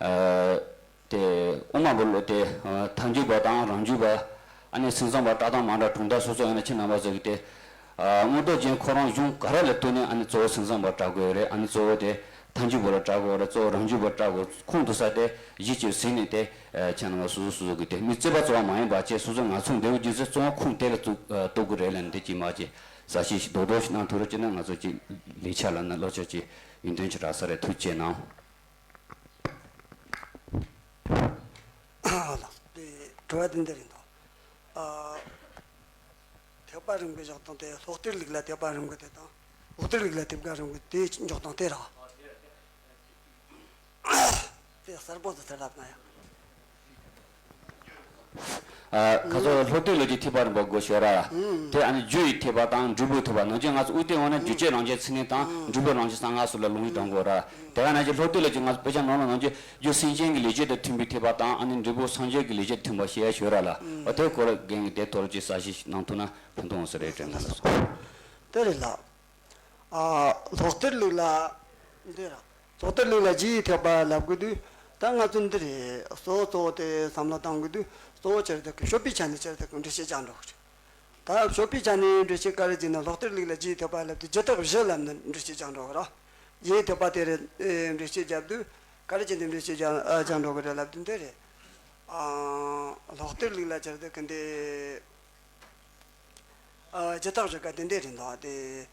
ཨ་དེ་དབུ་མ་པ་ལུགས་དེ་ཨ་ཐལ་འགྱུར་པ་དང་རང་རྒྱུད་པ། ཨ་ནི་སེམས་ཙམ་པ་གྲགས་སྟངས་མ་འདྲ་གྲུབ་མཐའ་སོ་སོ་ཡང་ན་ཁྱེད་རྣམ་པ་ཚོ་གི་དེ། ཨ་མངོན་རྟོགས་རྒྱན་ཁོ་རང་གཞུང་ག་རེ་ལ་ལྟོས་ནས་ཨ་ནི་གཙོ་བོ་སེམས་ཙམ་པ་གྲགས་དགོས་རེད། ཨ་ནི་གཙོ་བོ་དེ་ཐལ་འགྱུར་པ་ལ་གྲགས་དགོས་རེད། གཙོ་བོ་རང་རྒྱུད་པ་གྲགས་དགོས། ཁུངས་གཏུགས་ས་དེ་གཞི་ཅིག་ཟིན་ནས་དེ་ཨ་ཁྱེད་རྣམ་པ་སོ་སོ་སོ་སོ་གི་དེ་མི་རྩོད་པ་རྩོད་པ་མ་ཡིན་པ་བྱས། སོ་སོ་ང་ཚོ་འདས་པོ་རྒྱུན་སྲོལ་གཙོ་བོ་ཁུངས་དེ་ལ་གཏུག་གཏུག་དགོས་རེད་ལབ་ནས་དེ་ཅིག་མ་བྱས། ས་ཞིག་རྡོག་རྡོག་ཞིག་གནང་ཐུབ་རོགས་བྱས་ན་ང་ཚོ་ཅིག་ལས་འཆར་ལ་ནི་ལོ་ཆ་ཅིག་ཡིན་དོན་ཅིག་རག་ས་རེད། ཐུགས་རྗེ་གནང་། ལགས་སོ། དེ་དྲི་བ་དེ་འདི་རེད་འདུག་ཨ། ཐེག་པ་རིམ་གྱི་འཇོག་སྟངས་དེ་ལྷོ་གཏེར་ལུགས་ལ་ཐེག་པ་རིམ་གྱི་དེ་དང་། འོག་གཏེར་ལུགས་ལ་ཐེག་པ་རིམ་གྱི་དེ་འཇོག་སྟངས་དེ་རེད། དེ་གསལ་པོ་དུ་དེ་ལབ་ན་ཡང་། ཨ་ཁ་སང་ལྷོ་གཏེར་ལུགས་ཀྱི་ཐེག་པ་རིམ་པ་དགོས་ཤོད་ར། དེ་ཨ་ནི་རྒྱུ་ཡི་ཐེག་པ་དང་འབྲས་བུའི་ཐེག་པ། ནང་ཆོས་ང་ཚོ་དབུས་གཏེར་འོག་ན་རྒྱུ་བཅས་རང་བཞིན་ཚིག་གནས་དང་འབྲས་བུ་རང་བཞིན་གསང་སྔགས་སོགས་ལ་ལུང་ཡིག་དྲངས་དགོས་ར། དེ་ག་ནང་བཞིན་ལྷོ་གཏེར་ལུགས་ཀྱི་ང་ཚོ་དཔེ་ཆ་ནང་ལ་ནང་ཆོས་རྒྱུ་སེམས་ཅན་གྱི་ལས་བྱེད་དང་མཐུན་པའི་ཐེག་པ་དང་ཨ་ནི་འབྲས་བུ་སངས་རྒྱས་ཀྱི་ལས་བྱེད་དང་མཐུན་པ་ཞེས་ཡ་ཤོད་ར་ལ། འོ་དེ་སྐོར་ལ་རྒན་གྱིས་དེ་ཐོག་ལ་ཅིག་གསལ་བཤད་ཞིག་གནང་ཐུབ་ན་ཕན་ཐོགས་འོང་ས་རེད་དྲན་གི་ལགས་སོ། དེ་རེད་ལགས། ཨ་ལྷོ་གཏེར་ལུགས་ལ་འདི་ར། ལྷོ་གཏེར་ལུགས་ལ་རྒྱུ་ཡི་ཐེག་པ་ལབ་དགོས་དུས་ད་ང་ཚོ་འདི་རེད། གཙོ་བོ་གཙོ་བོ་དེ་བསམ་བློ་བཏང་དགོས་དུས་གཙོ་བོ་ཅི་རེད་དེ་གི་ཤོད་པའི་ཆ་ནས་ཅི་རེད་དེ་གི་འགྲེལ་བཤད་རྒྱག་འགྲོ་གི་རེད། ད་ ད་བཤད་པའི་ཆ་ནས་འགྲེལ་བཤད་ག་རེ་བྱས་ན། ལྷག་གཏེར་ལུགས་ལ་རྒྱུ་ཡི་ཐེག་པ་ལབ་དུས་རྒྱུ་དག་བཞི་ལབ་ནས་འགྲེལ་བཤད་རྒྱག་འགྲོ་གི་རེད། རྒྱུ་ཡི་ཐེག་པ་དེ་རེད། ཨེ། འགྲེལ་བཤད་རྒྱབ་དུས་ག་རེ་བྱས་ནས་འགྲེལ་བཤད་རྒྱག་རྒྱག་འགྲོ་གི་རེད་ལབ་དུས་འདི་རེད། ཨ། ལྷག་གཏེར་ལུགས་ལ་ཆི་རེད་ཟེར་དུས་འདི། ཨ། རྒྱུ་དག་བཞི་ག་དེ་འདི་རེད་འདུག་སྟེ།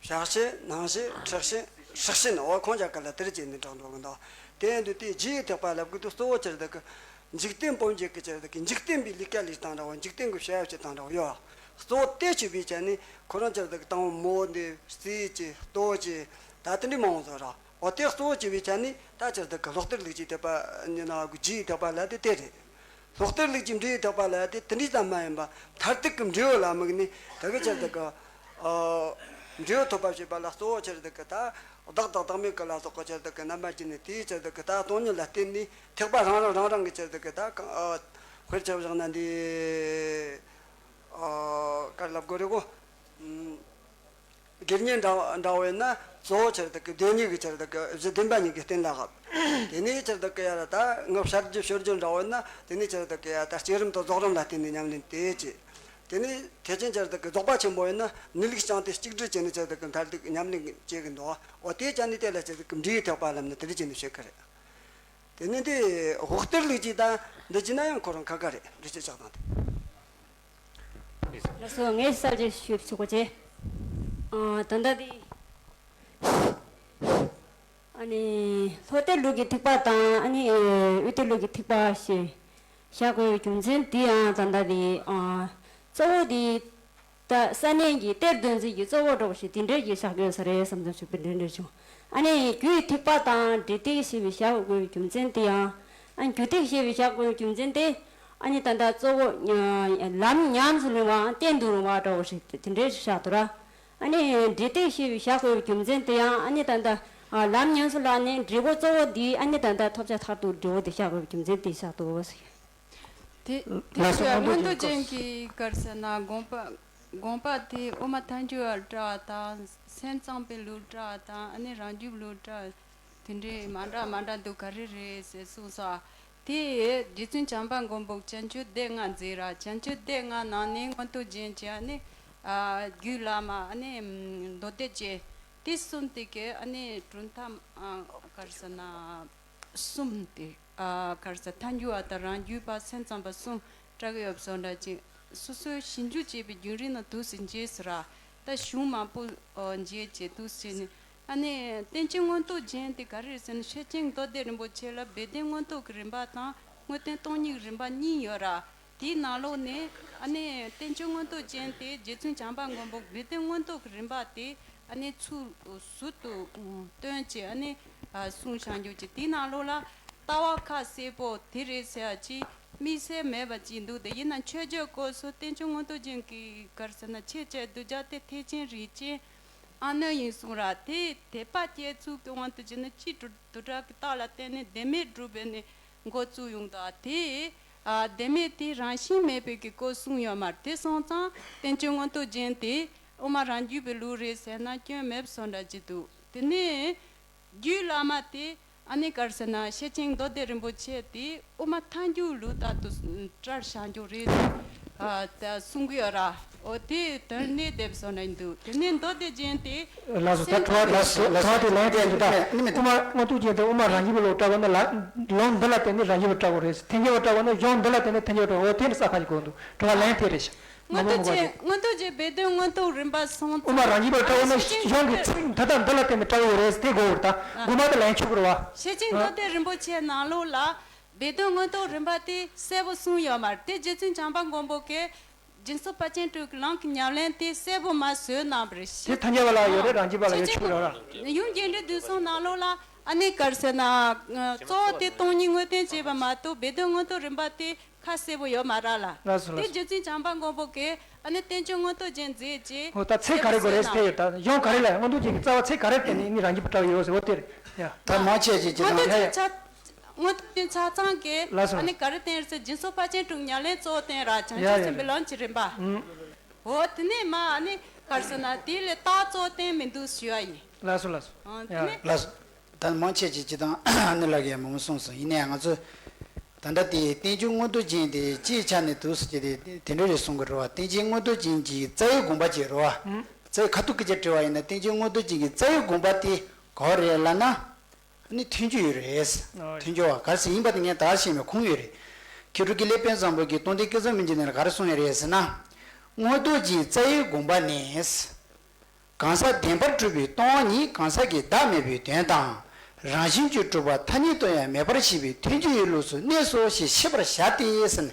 བྱ་བྱེད་ནང་བྱེད་སྒྲུབ་བྱེད་སྲེག་བྱེད་ནི། འོ་ཁོང་ཅག་ག་ལ་དེར་བྱས་ནས་དྲངས་འགྲོ་གི་འདུག་དེ་ཡིན་དུས་དེ་རྒྱུ་ཡི་ཐེག་པ་ལབ་དགོས་དུས་གཙོ་བོ་ཆི་རེད་ཟེར་དུས། འཇིག་རྟེན་པོ་འཇིག་གི་ཆི་རེད་ཟེར་དུས། འཇིག་རྟེན་པའི་ལས་ཀ་ལས་སྟངས་འདྲ་བོ། འཇིག་རྟེན་གྱི་བྱ་བྱེད་སྟངས་འདྲ་བོ་ཡོད། གཙོ་བོ་དེ་བྱེད་པའི་ཆ་ནས་ཁོ་རང་ཆི་རེད་ཟེར་དུས་དང་པོ་མོ་འདི་རྩིས་ཀྱི་ལྟོ་ཀྱི་ད་དེ་འདྲའི་མང་བོ་བཟོ་ར། འོ་དེ་གཙོ་བོ་བྱེད་པའི་ཆ་ནས་ད་ཆི་རེད་ཟེར་དུས་ལྷག་གཏེར་ལུགས་ཀྱི་ཐེག་པ་ཡིན་ན། རྒྱུ་ཡི་ཐེག་པ་ལབ་དེ་དེ་རེད། ལྷག་གཏེར་ལུགས་ཀྱི་འབྲས་ཡི་ཐེག་པ་ལབ་དེ་དེ་འདྲའི་ཙམ་མ་ཡིན་པ། མཐར་ཐུག་གི་འབྲས་བུ་ལ་དམིགས་ནས་དེ་གི་ཆི་རེད་ཟེར་དུས། ཨ། འབྲས་བུ་ཐོབ་པ་བྱེད་པ་ལ་གཙོ་བོ་ཆི་རེད་ཟེར་དུས་ད་བདག་དང་བདག་མེད་ཀྱི་ལ་སོགས་ཀྱི་ཆི་རེད་ཟེར་དུས་རྣམ་པ་བཅད་ནས། དེའི་ཆི་རེད་ཟེར་དུས་ད་སྟོང་ཉིད་ལ་བརྟེན་ནས་ཐེག་པ་རང་རང་རང་རང་གི་ཆི་རེད་ཟེར་དུས་ད་གང་། ཨ། དཔེར་ཆ་བཞག་ན་འདི། ཨ། ག་རེ་ལབ་དགོས་རེད་གོ། ཨུམ། དགེ་བསྙེན་འདྲ་འདྲ་བོ་ཡིན་ན་གཙོ་བོ་ཆི་རེད་ཟེར་དུས་བདེན་གཉིས་ཀྱི་ཆི་རེད་ཟེར་དུས་གཞི་བདེན་པ་གཉིས་ཀྱི་རྟེན་ལ་དབབ། དེ་ནས་ཆི་རེད་ཟེར་དུས་ཡར་ད་ངག་བཤད་རྒྱུ་ཤོད་རྒྱུ་འདྲ་བོ་ཡིན་ན། དེ་ནས་ཆི་རེད་ཟེར་དུས་ཡར་ད་བསྐྱེད་རིམ་དང་རྫོགས་རིམ་ལ་བརྟེན་ནས་ཉམས་ལེན་དེ་བྱེད། དེ་ནས་ཐེག་ཆེན་ཆི་རེད་ཟེར་དུས་རྫོགས་པ་ཆེན་པོ་ཡིན་ན་གནས་ལུགས་བྱང་སྟེ་གཅིག་སྒྲིལ་བྱས་ནས་ཆི་རེད་ཟེར་དུས་མཐར་ཐུག་ཉམས་ལེན་བྱེད་ཀྱི་འདུག་འོ་དེའི་ཆ་ནས་དེ་ལ་ཆི་རེད་ཟེར་དུས་འབྲས་ཡི་ཐེག་པ་ལབ་ནས་དེ་འདྲ་བྱས་ནས་བཤད་ཀྱི་རེད། དེ་ནས་འདི་ལྷག་གཏེར་ལུགས་ཀྱི་ད་འདི་བྱས་ན་ཡང་ཁོ་རང་ཁ་ཁ་རེད། འགྲེལ་བཤད་རྒྱག་སྟངས་དེ། ལགས་སོ། ངས་གསལ་བཤད་ཞུ་ཆོག་གོ་ཆེ། ཨ། ད་ལྟ་དེ། ཨ་ནི་ལྷག་གཏེར་ལུགས་ཀྱི་ཐེག་པ་དང་། ཨ་ནི་དབུས་གཏེར་ལུགས་ཀྱི་ཐེག་པ་ཞེས་བཞག་དགོས་པའི་རྒྱུ་མཚན་དེ་ཡང་ད་ལྟ་དེ། ཨ། གཙོ་བོ་དེ་ད་ས་གནས་ཀྱི་གཏེར་འདོན་ཚུལ་གྱི་གཙོ་བོ་འདྲ་བོ་ཞིག་དེ་འདྲའི་ཞིག་བཞག་དགོས་ས་རེད་བསམ་བསམ་ཞུ་བའི་འདྲ་འདྲ་བྱུང་། ཨ་ནི་རྒྱུ་ཡི་ཐེག་པ་དང་འབྲས་ཐེག་ཞེས་པའི་བཞག་དགོས་པའི་རྒྱུ་མཚན་དེ་ཡང་། ཨ། རྒྱུ་ཐེག་ཞེས་པའི་བཞག་དགོས་པའི་རྒྱུ་མཚན་དེ། ཨ་ནི་ད་ལྟ་གཙོ་བོ་ལམ་ཉམས་སུ་ལེན་པའམ་གཏན་དུ་རུང་བ་འདྲ་བོ་ཞིག་དེ་འདྲའི་བཞག་འདུག་ར། ཨ་ནི་འབྲས་ཐེག་ཞེས་པའི་བཞག་དགོས་པའི་རྒྱུ་མཚན་དེ་ཡང་། ཨ་ནི་ད་ལྟ་ལམ་ཉམས་སུ་བླངས་ནས་འབྲས་བུ་གཙོ་བོ་འདི། ཨ་ནི་ད་ལྟ་ཐོབ་བྱ་མཐར་ཐུག་འབྲས་བུ་དེ་བཞག་དགོས་པའི་རྒྱུ་མཚན་དེ་བཞག་འདུག་ཟེར། དེ་དེ་ལགས་སོ། ཚོའི་མངོན་མངོན་རྟོགས་རྟོགས་རྒྱན་རྒྱན་གྱི་ག་རེ་ཟེར་ན་དགོངས་པ། དགོངས་པ་དེ་དབུ་མ་ཐལ་འགྱུར་བ་འདྲ་བ་དང་། སེམས་ཙམ་པའི་ལུགས་འདྲ་བ་དང་། ཨ་ནི་རང་རྒྱུད་ལུགས་འདྲ་བ་དེ་འདྲའི་མ་འདྲ་མ་འདྲ་འདུག་ག་རེ་རེད་ཟེར་གསུངས་སོ། དེ་རྗེ་བཙུན་བྱམས་པ་མགོན་པོ་བྱང་ཆུབ་སྡེ་ལྔ་མཛད་ར། བྱང་ཆུབ་སྡེ་ལྔ་ནང་ནས་མངོན་རྟོགས་རྒྱན་གྱི། ཨ་ནི། ཨ། རྒྱུད་བླ་མ། ཨ་ནི་མདོ་སྡེ་རྒྱན། དེ་གསུམ་དེ་གའི། ཨ་ནི་གྲུབ་མཐའ། ཨ། ག་རེ་ཟེར་ན། གསུམ་དེ། ཨ། ག་རེ་ཟེར། ཐལ་འགྱུར་བ་དང་རང་རྒྱུད་པ། སེམས་ཙམ་པ་གསུམ་བཀྲལ་གྱི་ཡོད་པ་བཟོ་འདྲ་ཅིག་སོ་སོའི་ཞིབ་འཇུག་བྱས་པའི་བརྒྱུད་རིམ་ནང་འདུག་སེ་མཇལ་ཟེར་ར། ད་གཞུང་མང་པོ་མཇལ་བྱས་འདུག་སེ་ནི། ཨ་ནི་བསྟན་བཅོས་མངོན་རྟོགས་རྒྱན་དེ་ག་རེ་རེད་ཟེར་ན། ཤེར་ཕྱིན་མདོ་སྡེ་རིན་པོ་ཆེ་ལ་སྦས་དོན་མངོན་རྟོགས་ཀྱི་རིམ་པ་དང་། དངོས་བསྟན་སྟོང་ཉིད་ཀྱི་རིམ་པ་གཉིས་ཡོད་ར། དེའི་ནང་ལོགས་ནས། ཨ་ནི་བསྟན་བཅོས་མངོན་རྟོགས་རྒྱན་དེ་རྗེ་བཙུན་བྱམས་པ་མགོན་པོ་སྦས་དོན་མངོན་རྟོགས་ཀྱི་རིམ་པ་དེ། ཨ་ནི་ཚུར་ཟུར་དུ་སྟོན་བྱས། ཨ་ནི་གསུངས་བཞག་འདུག་ཅིང་། དེའི་ནང་ལོགས་ལ་ལྟ་བ་ཁ་གསལ་པོ་དེ་རེད་ཟེར་ཡ་ཅིག་དམིགས་བསལ་མེད་པ་ཅིག་འདུག་དེ་ཡིན་ན་མཆོད་བརྗོད་སྐོར་སོགས་བསྟན་བཅོས་མངོན་རྟོགས་རྒྱན་གྱི་ག་རེ་ཟེར་ན་ཆེད་བཅས་བསྡུ་བྱ་དེ་ཐེག་ཆེན་རིམ་བྱོན་ཨ་ནི་ཡིན་གསུངས་ར། དེ་དད་པ་སྐྱེ་ཚུལ་གྱི་དབང་དུ་བྱས་ན། སྤྱིར་བསྡུ་བསྡུ་གྲྭ་གི་རྟགས་ལ་བརྟེན་ནས་བདེན་མེད་སྒྲུབ་པའི་ནི་འགོ་བཙུགས་ཡོང་དུས། དེ། ཨ། བདེན་མེད་དེ་རང་བཞིན་མེད་པའི་གི་སྐོར་གསུངས་ཡོད་མ་རེད། དེ་སོང་ཙང་བསྟན་བཅོས་མངོན་རྟོགས་རྒྱན་དེ་དབུ་མ་རང་རྒྱུད་པའི་ལུགས་རེད་ཟེར་ན་སྐྱོན་མེད་པ་བཟོ་འདྲ་ཅིག་འདུག་དེ་ནས་རྒྱུད་བླ་མ་དེ། ཨ་ནི་ག་རེ་ཟེར་ན། ཤེར་ཕྱིན་མདོ་སྡེ་རིན་པོ་ཆེ་དེ་དབུ་མ་ཐལ་འགྱུར་ལུགས་ལྟར་དུ་བཀྲལ་བཞག་འདུག་རེད། ཨ། ད་གསུང་གི་ཡོད་ར། འོ་དེ་དོན་གནད་དེ་བཟོ་འདྲ་འདུག་དེ་ནས་མདོ་སྡེ་རྒྱན་དེ། ལགས་སོ། ད་སེམས་དྲི་བ་དེ། ལགས་སོ། ལགས་སོ། དྲི་བ་དེ་ལན་དེ་རེད་ད། དབུ་མ་མངོན་རྟོགས་རྒྱན་དེ་དབུ་མ་རང་རྒྱུད་པའི་ལུགས་བཀྲལ་བ་ན། ལ་ལུང་འདི་ལ་བརྟེན་ནས་རང་རྒྱུད་པ་བཀྲལ་དགོས་རེད། ཐལ་འགྱུར་བ་བཀྲལ་བ་ན་གཞུང་འདི་ལ་བརྟེན་ནས་ཐལ་འགྱུར་བ་བཀྲལ། འོ་དེ་ནི་ས་ཁ་ཞིག་གོ་འདུག་དྲི་བ་ལན་དེ་རེད་ཤག་མངོན་རྟོགས་རྒྱན། མངོན་རྟོགས་རྒྱན་སྦས་དོན་མངོན་རྟོགས་རིམ་པ་སོང་ཙང་། དབུ་མ་རང་རྒྱུད་པ་བཀྲལ་བ་ན་གཞུང་གི་ཚིག་འདི་དང་འདི་ལ་བརྟེན་ནས་བཀྲལ་དགོས་རེད། དེ་གོ་བར་ད། དགོངས་པ་དེ་ལན་ཆོག་གི་རེད་བ། ཤེར་ཕྱིན་མདོ་སྡེ་རིན་པོ་ཆེ་ནང་ལོགས་ལ་སྦས་དོན་མངོན་རྟོགས་རིམ་པ་དེ་གསལ་པོ་གསུངས་ཡོད་མ་རེད། དེ་རྗེ་བཙུན་བྱམས་པ་མགོན་པོ་གིས་སྦྱིན་སོགས་དཔལ་ཆེན་དྲུག་གི་ལམ་གྱི་ཉམས་ལེན་དེ་གསལ་པོ་མ་བཟོས་གནང་བ་རེད། དེ་ཐལ་འགྱུར་བ་ལ་ཡོད་རེད། རང་རྒྱུད་པ་ལ་ཡོད་ཆོག་རེད་བ། ཡུམ་རྒྱས་འབྲིང་བསྡུས་གསུམ་ནང་ལོགས་ལ་ཨ་ནི་ག་རེ་ཟེར་ན། གཙོ་བོ་དེ་སྟོང་ཉིད་དངོས་བསྟན་བྱས་པ་མ་གཏོགས་སྦས་དོན་མངོན་རྟོགས་རིམ་པ་དེ་ཁ་གསལ་པོ་ཡོད་མ་རེད་ལ། ལགས་སོ། དེ་ལགས་སོ། རྗེ་བཙུན་བྱམས་པ་མགོན་པོ་གིས་ཨ་ནི་བསྟན་བཅོས་མངོན་རྟོགས་རྒྱན་མཛད་ཅེས། འོ་ད་ཚིག་ག་རེ་དགོས་རེད་ཟེར་ཡོད། ད་གཞུང་ག་རེ་ལ། མངོན་རྟོགས་རྒྱན་གྱི་རྩ་བ་ཚིག་ག་རེར་བརྟེན་ནས་ནི་རང་རྒྱུད་པ་བཀྲལ་ཡོད་ཟེར། འོ་དེ་རེད་ཡ། ད་མང་ཆེ་ཞིག་ཅི་དང་། མངོན་རྟོགས་རྒྱན་ཆ། མངོན་རྟོགས་རྒྱན་ཆ་ཚང་གིས། ལགས་སོ། ཨ་ནི་ག་རེ་བསྟན་རེད་ཟེར། སྦྱིན་སོགས་དཔལ་ཆེན་དྲུག་ཉམས་ལེན་གཙོ་བོ་བསྟན་ར། བྱང་ཆུབ་སེམས་དཔའི་ལམ་གྱི་རིམ་པ། ཡ་ཡ་ཡ། འོ་དེ་ནས་མ་ཨ་ནི་ག་རེ་ཟེར་ན། དེ་ལས་རྟགས་གཙོ་བོ་བསྟན་མི་འདུག་ཞུ་བ་ཡིན། ལགས་སོ་ལགས་སོ། ཨ། དེ་ནས། ལགས་སོ། ད་མང་ཆེ་ཅིག་ཅི་དང་ཨ་ནི་ལ་གི་མང་པོ་གསུངས་སོང་། ཡིན་ནའི་ང་ཚོས་ད་ ད་ལྟ་དེ་རྟེན་འབྱུང་མངོན་རྟོགས་ཅན་དེ་སྤྱིའི་ཆ་ནས་འདུག་ཟེར་གྱི་དེ་དེ་འདྲ་རེད་གསུང་གི་རེད་བ། རྟེན་ཅན་མངོན་རྟོགས་ཅན་གྱི་རྩ་བའི་དགོངས་པ་ཅིག་རེད་བ། རྩ་བའི་ཁ་ཐུག་སྐད་ཆ་དྲི་བ་ཡིན་ན། རྟེན་ཅན་མངོན་རྟོགས་ཅན་གྱི་རྩ་བའི་དགོངས་པ་དེ་ག་བ་རེད་ལབ་ན། ཨ་ནི་ཐལ་འགྱུར་ཡོད་རེད། ཨོ། ཐལ་འགྱུར་བ་ག་རེ་ཟེར་ཡིན་པ་དེ་ངས་ད་ཤེས་མེད་ཁུངས་ཡོད་རེད། མཁས་གྲུབ་ཀྱི་གླེགས་བམ་བཟང་པོ་གི་སྟོང་སྡེ་བསྐལ་བཟང་མི་འགྱུར་ནས་ལ་ག་རེ་གསུངས་ཡོད་རེད་ཟེར་ན། མངོན་རྟོགས་ཀྱི་རྩ་བའི་དགོངས་པ་ནི། གང་ཟག་བདེན་པར་གྲུབ་པའི་སྟོང་པ་ཉིད་གང་ཟག་གི་བདག་མེད་པའི་དོན་དང་། རང་བཞིན་གྱིས་གྲུབ་པ་ཐ་སྙད་དུ་ཡང་མེད་པར་ཤེས་པའི་ཐལ་འགྱུར་བའི་ལུགས་སུ་གནས་སོ་ཞེས་ཤེས་པར་བྱ་སྟེ་ཟེར་ནས།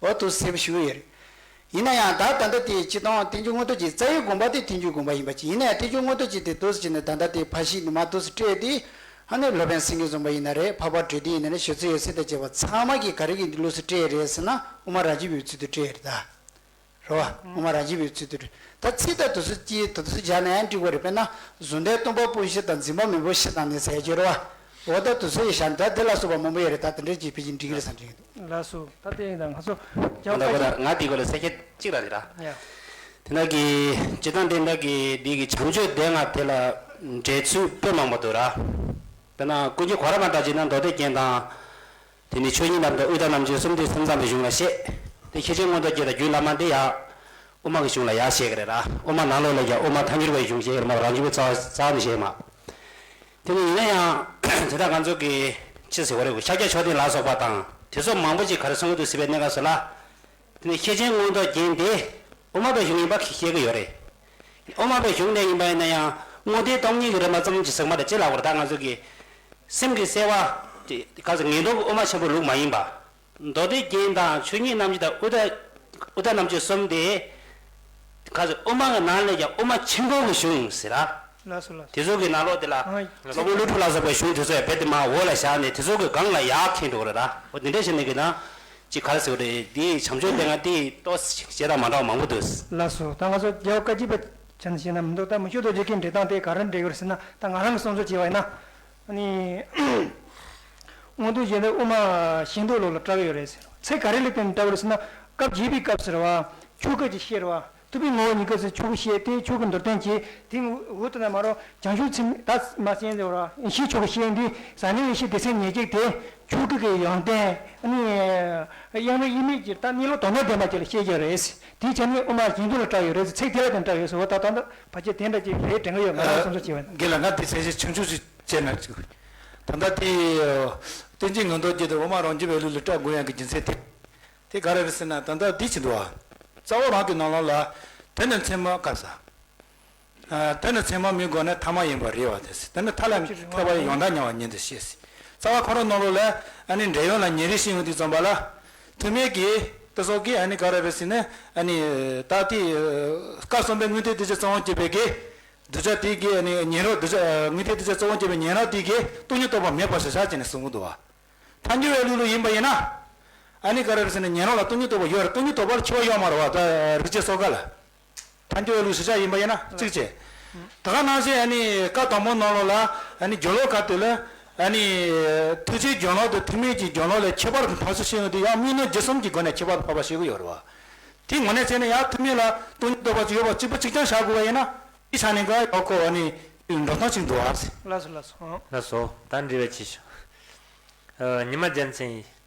འོ་འདུག་སེ་ཞུས་ཡོད་རེད། ཡིན་ན་ཡང་ད་ད་ལྟ་དེ་སྤྱིར་བཏང་རྟེན་འབྱུང་མངོན་རྟོགས་ཀྱི་རྩ་བའི་དགོངས་པ་དེ་ཐལ་འགྱུར་དགོངས་པ་ཡིན་པ་ཅིག་ཡིན་ན་ཡང་རྟེན་འབྱུང་མངོན་རྟོགས་ཀྱི་དེ་འདུག་སེ་བྱས་ནས་ད་ལྟ་དེ་ཕར་ཕྱིན་ནས་མར་འདུག་སེ་བཀྲལ་ཏེ། ཨ་ནི་སློབ་དཔོན་སེང་གེ་བཟང་པོ་ཡིན་ན་རེད། འཕགས་པ་གྲོལ་སྡེ་ཡིན་ན་རེད། ཞེ་ཚིག་ཡོད་ཚད་དང་བཅས་པ་ཚང་མ་གིས་ག་རེ་གི་ལུགས་སུ་བཀྲལ་རེད་ཟེར་ན། དབུ་མ་རང་རྒྱུད་པའི་ཚུལ་དུ་བཀྲལ་རེད་ད། རེད་བ། དབུ་མ་རང་རྒྱུད་པའི་ཚུལ་དུ་བཀྲལ། ད་ཚིག་དང་དུས་ཚོད་ཀྱིས་ད་དུས་ཚོད་སྦྱར་ན་ཡང་འགྲིག་གི་རེད། དཔེར་ན། གཟུང་ཟླའི་སྟོན་པ་སྤུན་བཞི་དང་འཛིན་པ་མེས་པོ་བཞི་དང་ནི་ཟེར་རྒྱུ་རེད་བ། འོ་ད་དུས་ཚོད་ཡིན་ཤག་ད་དེ་ལ་སོགས་པ་མང་པོ་ཡོད་རེད། ད་དེ་འདྲའི་ཅིག་ཕལ་ཆེར་འགྲིག་གི་རེད་བསམ་གྱི་འདུག་ལགས་སོ། ད་དེ་ཡིན་ད་ང་ཚོ་རྒྱ་ད་ཁོ་ད་ང་དེའི་སྐོར་ལ་གསལ་བཤད་གཅིག་རང་རེད་ད། ཡ། དེ་ན་གི་སྤྱིར་བཏང་དེ་འདྲ་གི་འདི་གི་བྱམས་ཆོས་སྡེ་ལྔ་དེ་ལ་འགྲེལ་ཚུལ་དཔེ་མང་པོ་འདུག་ར། དཔེར་ན་ཀུན་མཁྱེན་གོ་རམ་པ་འདྲ་ཅིག་ན་མདོ་སྡེ་རྒྱན་དང་། དེ་ནི་ཆོས་ཉིད་རྣམས་དང་དབུས་དང་རྣམ་དཔྱོད་གསུམ་དེ་སེམས་ཙམ་པའི་གཞུང་ལ་བཤད། དེ་ཤེར་ཕྱིན་མངོན་རྟོགས་རྒྱན་དང་རྒྱུད་བླ་མ་འདི་ཡང་དབུ་མ་གི་གཞུང་ལ་ཡང་བཤད་ཀྱི་རེད་ར། དབུ་མ་ནང་ལོགས་ལ་ཀྱང་དབུ་མ་ཐལ་འགྱུར་བའི་གཞུང་བཤད་ཀྱི་རེད་མ་གཏོགས་རང་རྒྱུད་པའི་རྩ་བ་རྩ་བ་ནས་བཤད་མ། དེ་ནི་ཡིན་ན་ཡང་དེ་དག་ང་ཚོ་གི་ཅི་ཟེར་བ་རེད། ཤཱཀྱ་མཆོག་ལྡན་ལ་སོགས་པ་དང་དེ་ཚོ་མང་པོ་ཅིག་ག་རེ་གསུང་གི་འདུག་ཟེར་བའི་གནས་སྐབས་སུ་ལ། དེ་ནི་ཤེར་ཕྱིན་མངོན་རྟོགས་རྒྱན་དེ་དབུ་མ་པའི་གཞུང་ཡིན་པ་བཤད་ཀྱི་ཡོད་རེད། དབུ་མ་པའི་གཞུང་ནས་ཡིན་པ་ཡིན་ན་ཡང་དངོས་བསྟན་སྟོང་ཉིད་ཀྱི་རིམ་པ་ཙམ་གྱི་ཟེར་མ་རེད། ཅི་ལབ་དགོས་རེད། ད་ང་ཚོ་གི་སེམས་ཀྱི་གསལ་བ་དེ་ག་ཚོད་ངེས་འདུག་དབུ་མ་ཆེན་པོ་ལུགས་མ་ཡིན་པ། མདོ་སྡེ་རྒྱན་དང་ཆོས་ཉིད་རྣམ་དཔྱོད་དང་དབུས་དང་དབུས་དང་རྣམ་དཔྱོད་གསུམ་དེ་ག་ཚོད་དབུ་མ་གི་ནང་ལས་ཀྱང་དབུ་མ་ཆེན་པོ་གི་གཞུང་ཟེར་ར། ལགས་སོ་ལགས་སོ། དེ་ཚོ་གི་ནང་ལོགས་དེ་ལ་ཨ། སློབ་དཔོན་ཀླུ་སྒྲུབ་ལ་སོགས་པའི་གཞུང་དེ་ཚོ་ཡང་རྦད་དེ་མར་འོག་ལ་བཞག་ནས་དེ་ཚོ་གི་སྒང་ལ་ཡར་འཁྱེར་འགྲོ་གི་རེད་ད། འོ་དེ་འདྲ་བྱས་ནས་གི་ན་ཅིག་ག་རེ་ཟེར་བ་རེད། འདི་བྱམས་ཆོས་སྡེ་ལྔ་དེ་ཏོག་ཙམ་བཤད་སྟངས་མ་འདྲ་བ་མང་པོ་འདུག་ལགས་སོ། ད་ང་ཚོ་རྒྱལ་བ་བཀའ་བརྒྱུད་པ་ཅན་ཞིག་ན་མི་འདུག་ད་མུ་ཁྱུད་རྡོ་རྗེ་གི་འགྲེལ་སྟངས་དེ་ག་རེ་འགྲེལ་གི་རེད་ཟེར་ན། ད་ང་རང་གི་བསམ་ཚུལ་བྱས་པ་ཡིན་ན། ཨ་ནི། མངོན་རྟོགས་རྒྱན་དེ་དབུ་མ་ཞེ་འདོད་ལུགས་ལ་བཀྲལ་གི་ཡོད་རེད་ཟེར། ཚེ་ག་རེ་ལ་བརྟེན་ནས་བཀྲལ་བ་རེད་ཟེར་ན། སྐབས་འབྱེད་པའི་སྐབས་སུ་རེད་བ། ཆོས་སྐད་ཅིག་བཤད་རེད་བ། ཐུབ་པའི་ངོ་བོ་ཉིད་སྐབས་སུ་ཆོས་སྐད་བཤད་དེ་ཆོས་ཀྱི་མདོར་བསྟན་གྱིས་དེ་འུ་ཐུག་ན་མ་རོ། བྱང་ཆུབ་སེམས་ད་མ་སེམས་ཟེར་བ་རེད་བ། ཡེ་ཤེས་ཆོས་སྐད་བཤད་འདི་ཟབ་གནད་ཡེ་ཤེས་སྡེ་ཚན་ཉེར་གཅིག་དེ་ཆོས་སྐད་ཀྱི་ཡོན་ཏན་ཨ་ནི། དབྱངས་རིག་དབྱེར་མེད་ཀྱི་ད་གནས་ལུགས་དོན་དམ་བདེན་པ་ཅིག་ལ་བཤད་ཀྱི་རེད། དེའི་ཆ་ནས་དབུ་མ་ཞེ་འདོད་ལ་བཀྲལ་ཡོད་རེད། ཚིག་དེ་ལ་བརྟེན་བཀྲལ་ཡོད་ཟེར་བ་ད་ད་ད་ཕལ་ཆེར་དེ་འདྲ་ཅིག་རེད་དྲན་གི་ཡོད། ང་རང་བསམ་ཚུལ་བྱས་པ་ཡིན། རྒན་ལགས་ང་དེ་ཚད་གཞི་ཆུང་ཆུང་ཞིག་བྱས་ན་ཅིག་ད་ལྟ་དེ་རྟེན་ཅན་མངོན་རྟོགས་རྒྱན་དེ་དབུ་མ་རང་རྒྱུད་པའི་ལུགས་ལ་བཀྲལ་དགོས་ཡག་གི་རྒྱུ་མཚན་དེ་དེ་ག་རེ་རེད་ཟེར་ན། ད་ལྟ་འདི་བྱེད་འདུག་བ། རྩ་བ་རང་གི་ནང་ལོགས་ལ་དེ་ནི་མཚན་མ་སྐབས་ས། ཨ། དེ་ནི་མཚན་མ་མིན་དགོས་ན་ཐ་མ་ཡིན་པར་རིགས་པ་དེ། དེ་ནི་མཐའ་ལ་ཐེ་བ་ཡང་དག་ཉེ་བར་ཉེ་འདི་ཤེས། རྩ་བ་ཁོ་རང་ནང་ལོགས་ལ་ཨ་ནི་འབྲེལ་ཡོད་ལ་ཉེ་རིགས་ཤེས་ཡོང་དུས་ཙམ་པ་ལ། ཐུན་མིན་གྱི་དེ་སོགས་ཀྱི་ཨ་ནི་ག་རེ་རེད་ཟེར་ན། ཨ་ནི་ད་ལྟའི་སྐབས་གསུམ་པའི་དངོས་བསྟན་གདུལ་བྱ་གཙོ་བོར་གྱུར་པའི་གི་གདུལ་བྱ་དེ་གི་ཨ་ནི་ཉན་རང་གདུལ་བྱ་དངོས་བསྟན་གདུལ་བྱ་གཙོ་བོར་གྱུར་པའི་ཉན་རང་དེ་གིས་སྟོང་ཉིད་རྟོགས་པ་མེད་པར་བཞག་བྱས་ནས་གསུང་གི་འདུག་བ། ཐལ་འགྱུར་བའི་ལུགས་ལ་ཡིན་པ་ཡིན་ན། ཨ་ནི་ག་རེ་རེད་ཟེར་ན་ཉན་རང་ལ་སྟོང་ཉིད་རྟོགས་པ་ཡོད་རེད། སྟོང་ཉིད་རྟོགས་པ་ལ་འཆི་བ་ཡོད་མ་རེད་བ། ད་རིགས་ཅན་སོ་སྐ་ལ། ཐལ་འགྱུར་བའི་ལུགས་སུ་བཞག་ཡིན་པ་ཡིན་ན་གཅིག་བྱས། ད་ག་ནང་བཞིན་ཨ་ནི་བཀའ་དང་པོ་ནང་ལོགས་ལ་ཨ་ནི་སྦྱོར་ཀློག་ཁ་དེ་ལ་ཨ་ནི་ཐེག་ཆེན་སྦྱོར་ཀློག་དང་ཐུན་མིན་གྱི་སྦྱོར་ཀློག་ལས་ཁྱད་པར་དུ་འཕགས་ཚུལ་ཤེས་ཡོང་དུས་ཡང་དམིགས་རྣམ་བརྒྱད་གསུམ་གྱི་སྒོ་ནས་ཁྱད་པར་དུ་འཕགས་པ་ཤེས་ཀྱི་ཡོད་རེད་བ། དེའི་ངོས་ནས་བྱས་ན་ཡང་ཐུན་མིན་ལ་སྟོང་ཉིད་རྟོགས་པ་ཅིག་ཡོད་པ་གཅིག་པ་གཅིག་རྐྱང་བཞག་དགོས་པ་ཡིན་ན། དེ་ཆ་ནས་འགའ་ཡག་གོ་ཨ་ནི་འགྲོ་སྟངས་ཅིག་འདུག་ཨ། ལགས་སོ་ལགས་སོ། ལགས་སོ། ད་འདྲི་བ་ཅིག་ཞུ། ཨ། ཉི་མ་རྒྱལ་མཚན་ཡིན།